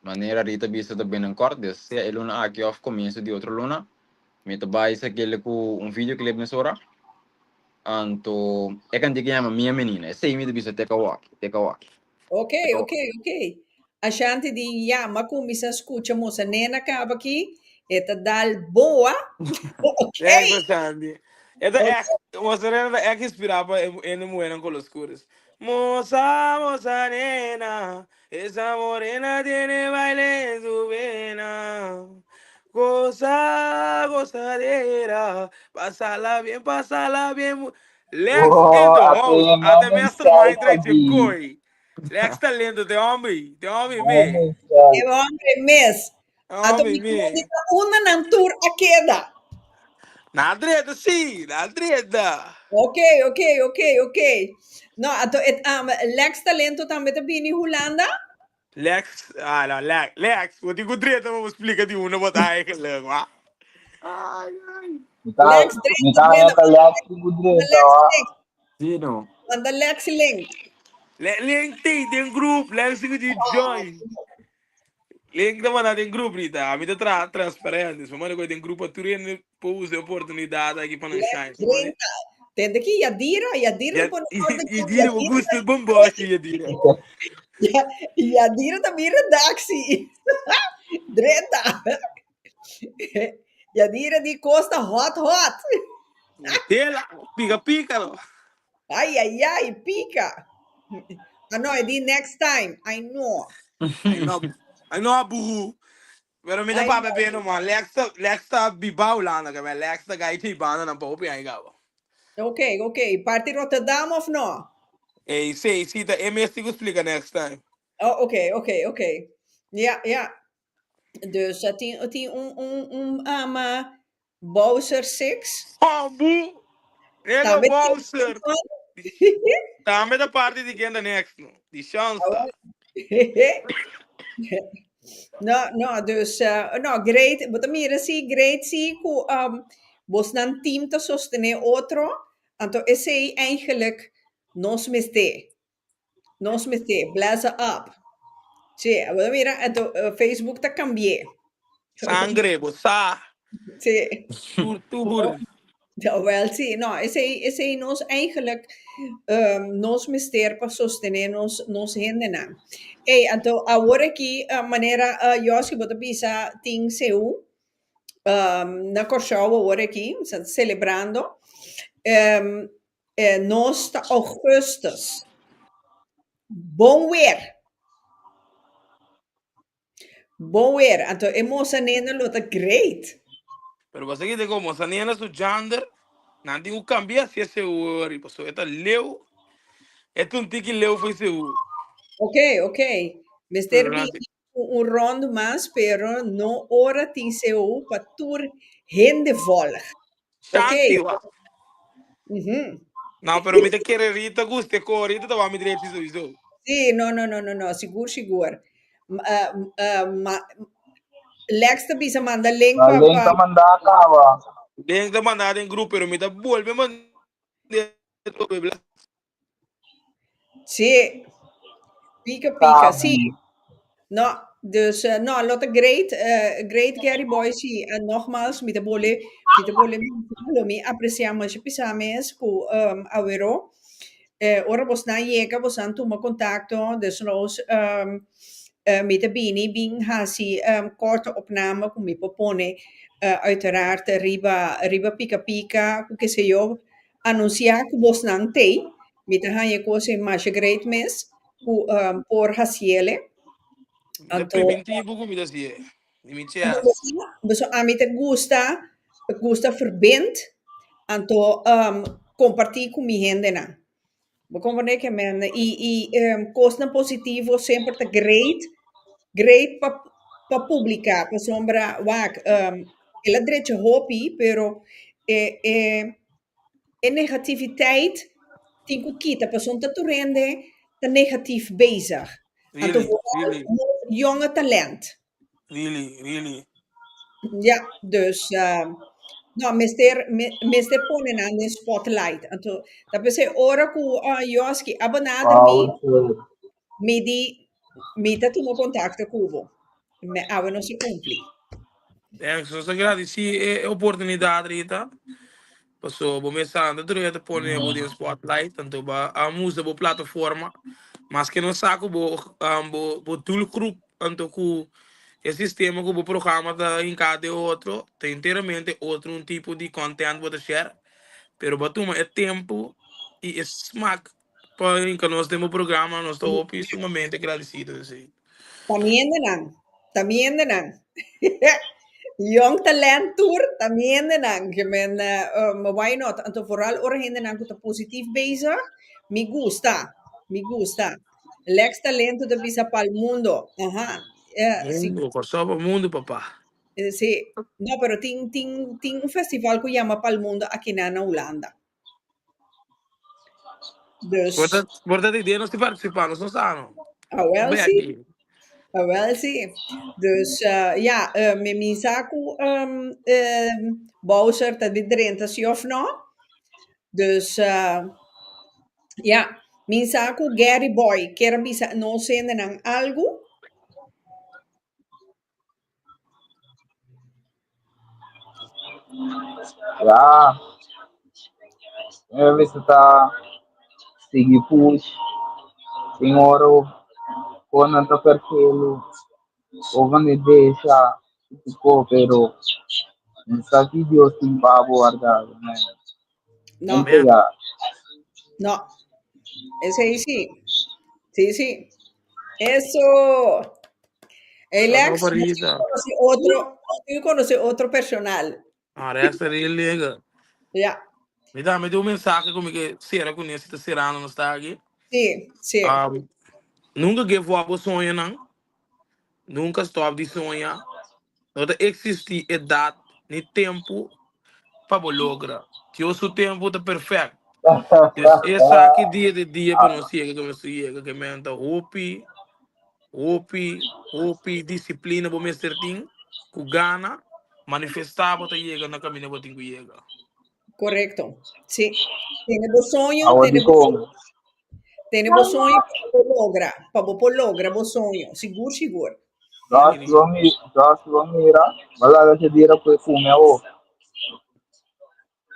manera Rita bisa ta binnenkort, dus sea e luna aki of komienso di otro luna. Mi ta bai sakele ku un videoclip mesora. Anto e kantika yama Mia Menina. Esei mi ta bisa te kawaki, te kawaki. Ok, Te ok, kawaki. ok. Ashanti di ya, m'a kuminsá skucha mosa nena kaba aki, e ta dal boa. Ok. Echt, Ashanti. E ta Ok. echt, mosa nena ta echt inspirá pa e e muhernan kolo oscuro. Mosa, mosa nena, Esa morena tiene baile en su vena. Goza, gozadera. Pásala bien, pásala bien. Lex in Oh, the a house. pe A te man mastermind himself trek je aquí. koi. Lex talento, te hombre. Te hombre Man me. himself. E hombre mes. Anto Hombre mi me. ta una nan tur a keda. Na dreda, sí. Na dreda. Ok, ok, ok, ok. No, anto et, um, Lex Talento tambe ta bini Hulanda? Lex, ah no, Lex, Lex, bo tin ku dreta pa bo splika di unda bo ta eigenlijk, wa. Ai, ai. Mi ta, Lex mi drenta, ta drenta, neta Lex ku manda drenta, Lex wa. link, Sí, no. manda Lex link. Le, link ti den groep, Lex tin ku di join. Link ta manda den grupo, Rita. Ami ta traha transparente. So manda koe den grupo tur hende por usa e oportunidad aki pa nan shine. So manda. Drenta. Tende ki Yadira, Yadira Ya, pone orde ku Yadira, bo Yadira. gusta bomboshi, Yadira. Ya, Yadira ta bin redactie. Drenta. Yadira di costa hot hot. Tela, pica pica lo. Ay ay ay, pica. Ah no, e di next time. Ay no. Ay no, ay no abuhu. Pero mi ta Ay papia no. beno man. Lex ta, Lex ta biba Hulanda ka men. Lex ta gai te banda nan pa hopi ay gaba. Ok, ok. Parti Rotterdam of no? Ey, sí, sí, ta e mes tin ku splika next time. Oh, ok, ok, ok. Ja, ja. Dus uh, tin, tin un, un, un ama Bowser 6. Hombu! Nega Tambe tin Bowser! Tambe ta parti di ken ta next no. Di Shansa. No, no, dus, uh, no, great. Bo ta mira si, great si, ku um, bosnan team ta sostené otro. Anto esei eigenlijk nos mester. Nos mester bless up. Sí, bo ta mira, anto eh, Facebook ta cambié. Sangre, bo sa. Sí. Tur, tur. Ja, wel, sí, no, esei, esei nos eigenlijk um, nos mester pa sostené nos, nos hendenan. Ey, anto awor aki, uh, manera uh, Joski bo ta bisa tin CU, um, na Kòrsou awor aki, sa celebrando. Um, Eh, nos ta augustus. Bon weer. Bon weer. Anto e mosa nena lo ta great. Pero bo sa kite ko mosa nena su jander, nan tin ku kambia si e seú paso e ta leu, e ta un tiki leu for e seú. Ok, ok. Mester Pero nan bini ku un rond mas, pero no ora tin seú pa tur hende volg. Ok. Shanti wa. Mhm. No, pero mi ta kere Rita gusta e kor, Rita ta wak mi drechi sowieso. Sí, no, no, no, no, no, sigur, sigur. M- eh, m- eh, ma, Lex ta bisa manda link Ma pa, link pa ta manda caba. Link ta manda den grupo, pero mi ta bolbe manda atrobe, bla. Sí. Pica, pica, sí. Sabi. No, Dus no, lo ta great, great Gary Boy si en nogmaals mi ta bole mi ta bole lo mi aprecia masha pisa mes ku um, awero. Ora bosnan yega bosnan tuma contacto desnos um, mi ta bini bin hasi um, korte opname ku mi por pone uiteraard riba riba Pika Pika ku ke se yo anuncia ku bosnan tei. Mi ta haña kos e masha great mes ku um, por hasiele. Mi ta Anto preventivo ku mi ta hasié. Di mi chest. Beso ami ta gusta gusta verbind anto um, comparti ku mi hendenan. Bo comprende ke men i i um, kosnan positivo semper ta great, great pa pa publica pasobra wak um, el a drecha hopi pero e e e negativiteit tin ku kita pasobra ta tur hende ta negatief bezig. Anto Really, vooral really. nos jonge talent. Really, really. Ja, dus uh, no, mester, me, mester pone nan den spotlight. Anto, ta p'esei ora ku uh, Joski a benader mi, Powerful. mi di, mi ta tuma kontakto ku bo. Me awe no se kumpli. Thanks. Nos ta gradisí e oportunidat, Rita. Paso bo mes sa, ta tur ta pone bo den spotlight, tanto ba a usa bo plataforma. Maske nos sa ku bo bo bo doelgroep anto ku e sistema ku bo programa ta hinká den otro, ta enteramente otro un tipo di content bo ta share. Pero bo a tuma e tempu i e smak pa hinka nos den bo programa, nos ta hopi sumamente gradisido esei. Ta mi hendenan, ta mi hendenan. Young Talent Tour, ta mi hendenan. Ke men, why not? Anto vooral ora hendenan ku ta positief bezig, mi gusta, mi gusta. Lex Talento ta bisa pa'l mundo. Aha, si. Mundo, Kòrsou pa mundo, papá. Si. No, pero tin, tin, tin un festival ku yama Pa'l Mundo akinan na Hulanda. Dus. Por ta, por ta idea nos te participar, nos no sa no. Ah, wel Bai sí. aquí. Ah, wel sí. Dus ja, mi mi sa ku um, Bowser ta di drenta sí of no. Dus ja, mi sa ku Gary Boy kier a bisa nos hendenan algu. Ja, mi mester ta sigui push tin ora ku nan ta ferfelu o van e desha ku pero mi sa ki Dios tin pa bo wardado man. No. Entrega. No. Esei sí. Sí, sí. Eso. Alex, Saludos, Rita. conoce otro, yo conoce otro personal. Ah, Rex ta real nigga. Ja. Mi tambe tin un mensahe ku mi ke sera kuné si ta serando nos ta aki. Sí, sí. Nunka give up bo soñonan. Nunka stop di soña. No ta eksistí edat ni tempu pa bo logra. Dios su tempu ta perfèkt. Dus esaki dia di dia pa nos yega ke nos ta yega ke men ta hopi, hopi, hopi disiplina bo mester tin ku gana manifestá bo ta yega na kaminda bo tin ku yega. Korekto. Sí. Tene bo soño, Awor tene bo dikon? tene bo soño pa bo por logra, pa bo por logra bo soño. Sigur, sigur. Dos bo mi, dos bo mira, bo laga ke dira ku e kume awo.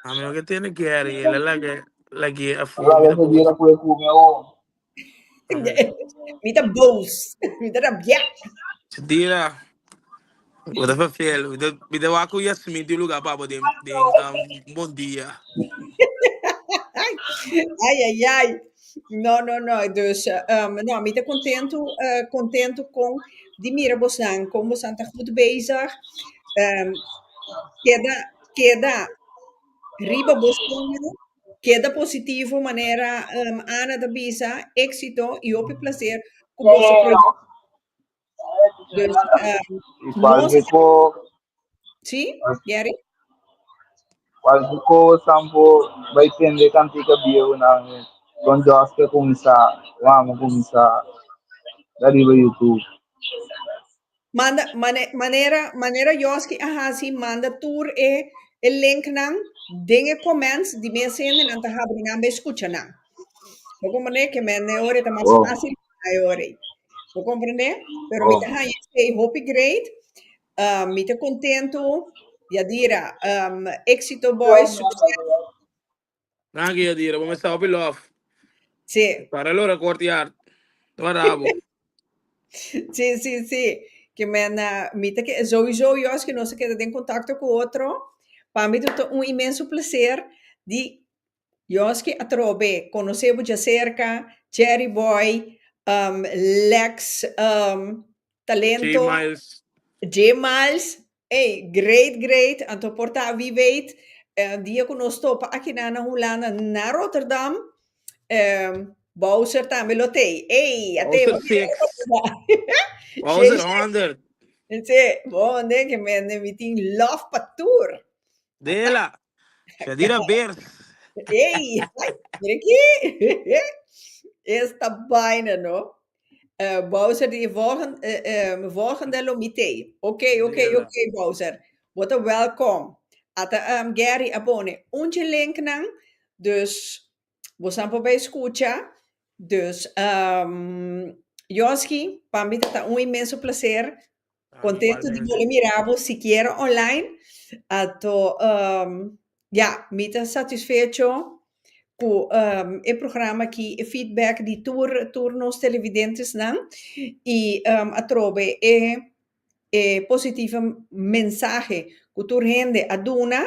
A mi no ke tene Gary, el a laga lag'é afó, Bo mi laga ta ke dira boos. ku e kume awo. Amen. Mi ta boos, mi ta rabiá. Dira, bo ta vervel. Mi ta, mi ta wak ku Yasmin tin lugar pa bo den, den um, bon dia. Ai, ai, ai. No, no, no. Dus, no, mi ta contento, contento con di mira bosnan, con bosnan ta goed bezig. Keda, keda riba bo soño, keda positivo manera Ana ta bisa, éxito y hopi placer cu boso proyecto. Dus, Y nos cualquier co, Sí, Gary? cualquier cosa por bay tende cantica viejo na con Josh que cuminsa, vamos cuminsa riba YouTube. Manda, mane, manera, manera Joski a hasi, manda tur e, e linknan den e comments di mes hendenan ta habri nan bay skucha nan. Bo comprende ke men e ora ta mas Oh. fácil e ora. Bo comprende? Pero mi Oh. ta haña esei hopi great. Mi ta contento. Yadira, éxito boys, succes. Danki Yadira, bo mester hopi love. Sí. Para lora corte hard. Bravo. Sí, sí, sí. Ke men, mi ta ke, sowieso Joski, nos ta keda den contacto ku otro. Pa mi ta un inmenso placer di Joski atrobe conoce bo djacerca, Jerry Boy, Lex, J Talento, Miles. J Miles. Ey, great, great. Anto por ta, wie weet, dia ku nos topa akinan na Hulanda, na Rotterdam, Bowser tambe lo t'ei. Ey, ate Bowser 6. Bowser 100. Sí, bon, den ke men mi tin love pa tur. Dela. Shadira Beers. Ey, ay, mira aki. Esta vaina, no? Bowser di volgende lo mi t'ei. Ok, ok, Dela. ok, Bowser. Bo ta welkom. Ata Gary a pone un dje linknan, dus bosan por bay scucha. Dus Joski, pa mi ta ta un inmenso placer. Ah, Contento di igualmente. bolbe mira bo sikiera online. Anto ja, mi ta satisfecho ku e programa aki, e feedback di tur nos televidentesnan i atrobe e positivo mensahe ku tur hende a duna,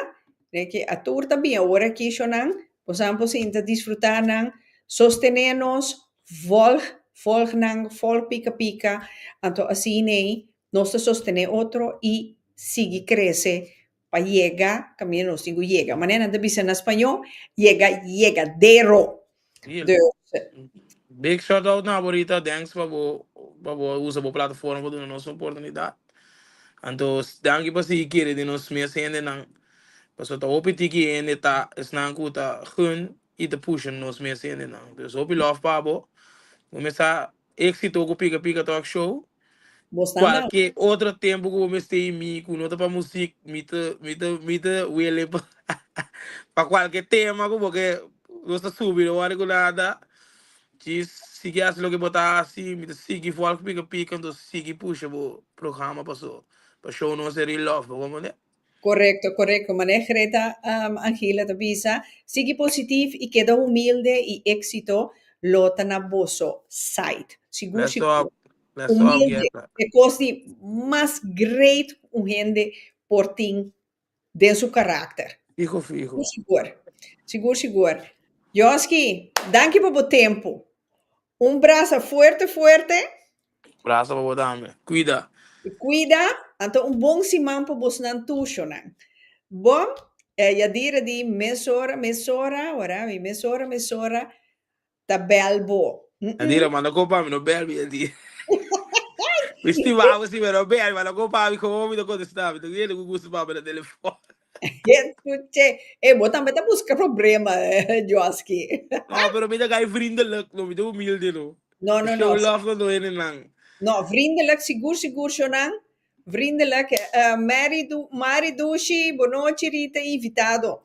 de ke a tur ta bin awor aki shownan, bosan por sinta disfrutá nan, sostené nos, volg, volg nan, volg Pika Pika, anto asin'ei nos ta sostené otro i sigui krese pa yega kaminda nos tin ku yega. Manera nan ta bisa na spañó, yega yegadero. Real. Dus, Big shout out na bo Rita, thanks pa bo usa bo plataforma pa duna nos un oportunidat. Anto danki pa sigui kere den nos mes hendenan. Pasobra ta hopi tiki hende ta esnan ku ta gun i ta pusha nos mes hendenan. Dus hopi love pa bo. Kuminsá éxito ku Pika Pika Talk Show. Bos nan dan. Kualke otro tempu ku bo mester i mi ku no ta pa muzik, mi ta wele pa kualke tema ku bo ke nos ta subi no wòrdu ku nada. Djis sigui hasi loke bo ta hasi, mi ta sigui vòlg Pika Pika, enton sigui pusha bo programa paso pa show nos e real love, bo komprende? Korekto, korekto. Manera Greta Angela ta bisa, sigui positief i keda humilde i éksito lo ta na boso side. Sigur, Bless sigur. up, bless up, Humilde Greta. e kos di mas great ku un hende por tin den su karakter. Fijo, fijo. Sigur, sigur. Sigur, sigur. Joski, danki pa bo tempu. Un brasa fuerte, fuerte. Brasa pa bo tambe. Kuida. Kuida, anto un bon siman pa bosnan tur shownan. Bon, Yadira di mesora, mesora, ora mi mesora, mesora, ta bel bo. Yadira, manda ko pa mi, no bel mi, Yadira. Mi stima bo si, pero bel, manda ko pa mi, komo mi ta kontestá, mi ta kere ku gusto papia na telefòn. Escuche, bo tambe ta busca problema, Joski. No, pero mi ta gai vriendelijk, no, mi ta humilde, no. No, no, Show no. love na doenenan. No, vriendelijk, sigur, sigur, shownan. Vriendelijk. Mary, du, Mari Dushi, bonochi, Rita, invitado.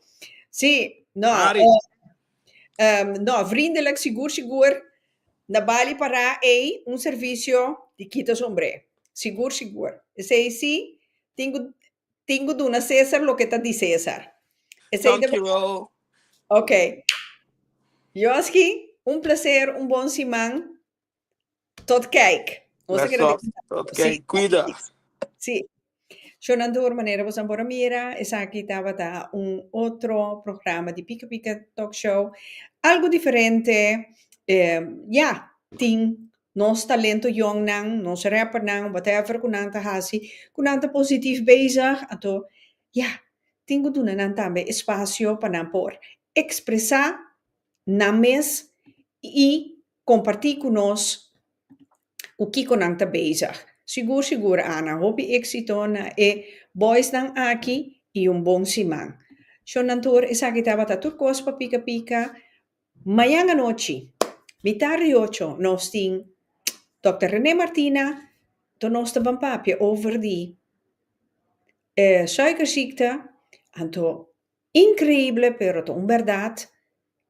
Sí, no. Mari. No, vriendelijk, sigur, sigur. Na Bali para ei un servisio di kita sombré. Sigur, sigur. Esei sí, tin ku duna César loke ta di César. Esei Thank you all. Ok. Joski, un placer, un bon siman. Tot kijk. Nos Bless up. Tot kijk. Kuida. Sí. Shownan tur, manera boso por a mira, esaki tabata un otro programa di Pika Pika Talk Show. Algo diferente. Ja, tin nos talento jongnan, nos rappernan, whatever ku nan ta hasi, ku nan ta positief bezig. Anto, ja, tin ku duna nan tambe espasio pa nan por ekspresá nan mes i kompartí ku nos ku kiko nan ta bezig. Sigur, sigur, Ana. Hopi éksito na e boysnan aki i un bon siman. Shownan tur, esaki tabata tur kos pa Pika Pika. Mañan anochi, mitar di 8, nos tin Dr. René Martina, to nos ta ban papia over di suikerziekte. Anto, increíble, pero ta un bèrdat,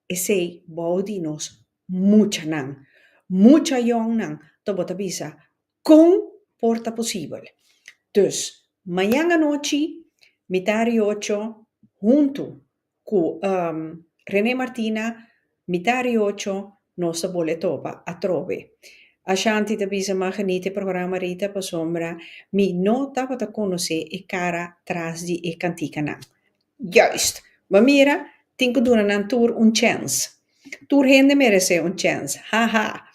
esei bou di nos muchanan. Mucha yòngnan. To bo ta bisa, kon por ta posibel? Dus, mañan anochi, mitar di ocho, huntu ku René Martina, mitar di ocho, nos ta bolbe topa atrobe. Ashanti ta bisa m'a geniet e programa Rita pasobra mi no tabata konosé e kara tras di e kantikanan. Juist! Bo mira, tin ku duna nan tur un chèns. Tur hende meresé un chèns. Ha ha!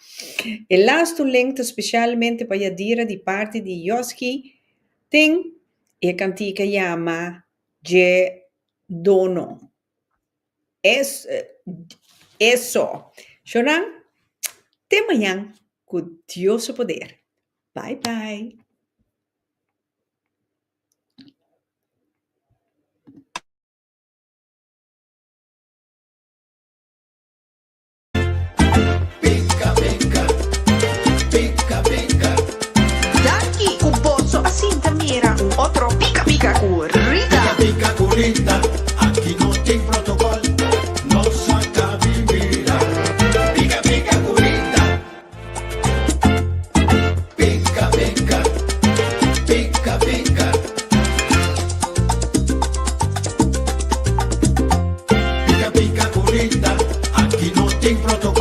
E lastu link ta spesialmente pa Yadira di parti di Yoski Tin e kantika yama Dje Dono. Es eso. Shonan, te mañan ku Dios su poder. Bye bye. Danki ku boso a sinta mira un otro Pika Pika ku Rita. Pika pika ku Rita, aki no tin protocol, nos a kabi mira. Pika pika ku Rita. Pika pika, pika pika. Pika pika ku Rita, aki no tin protocol.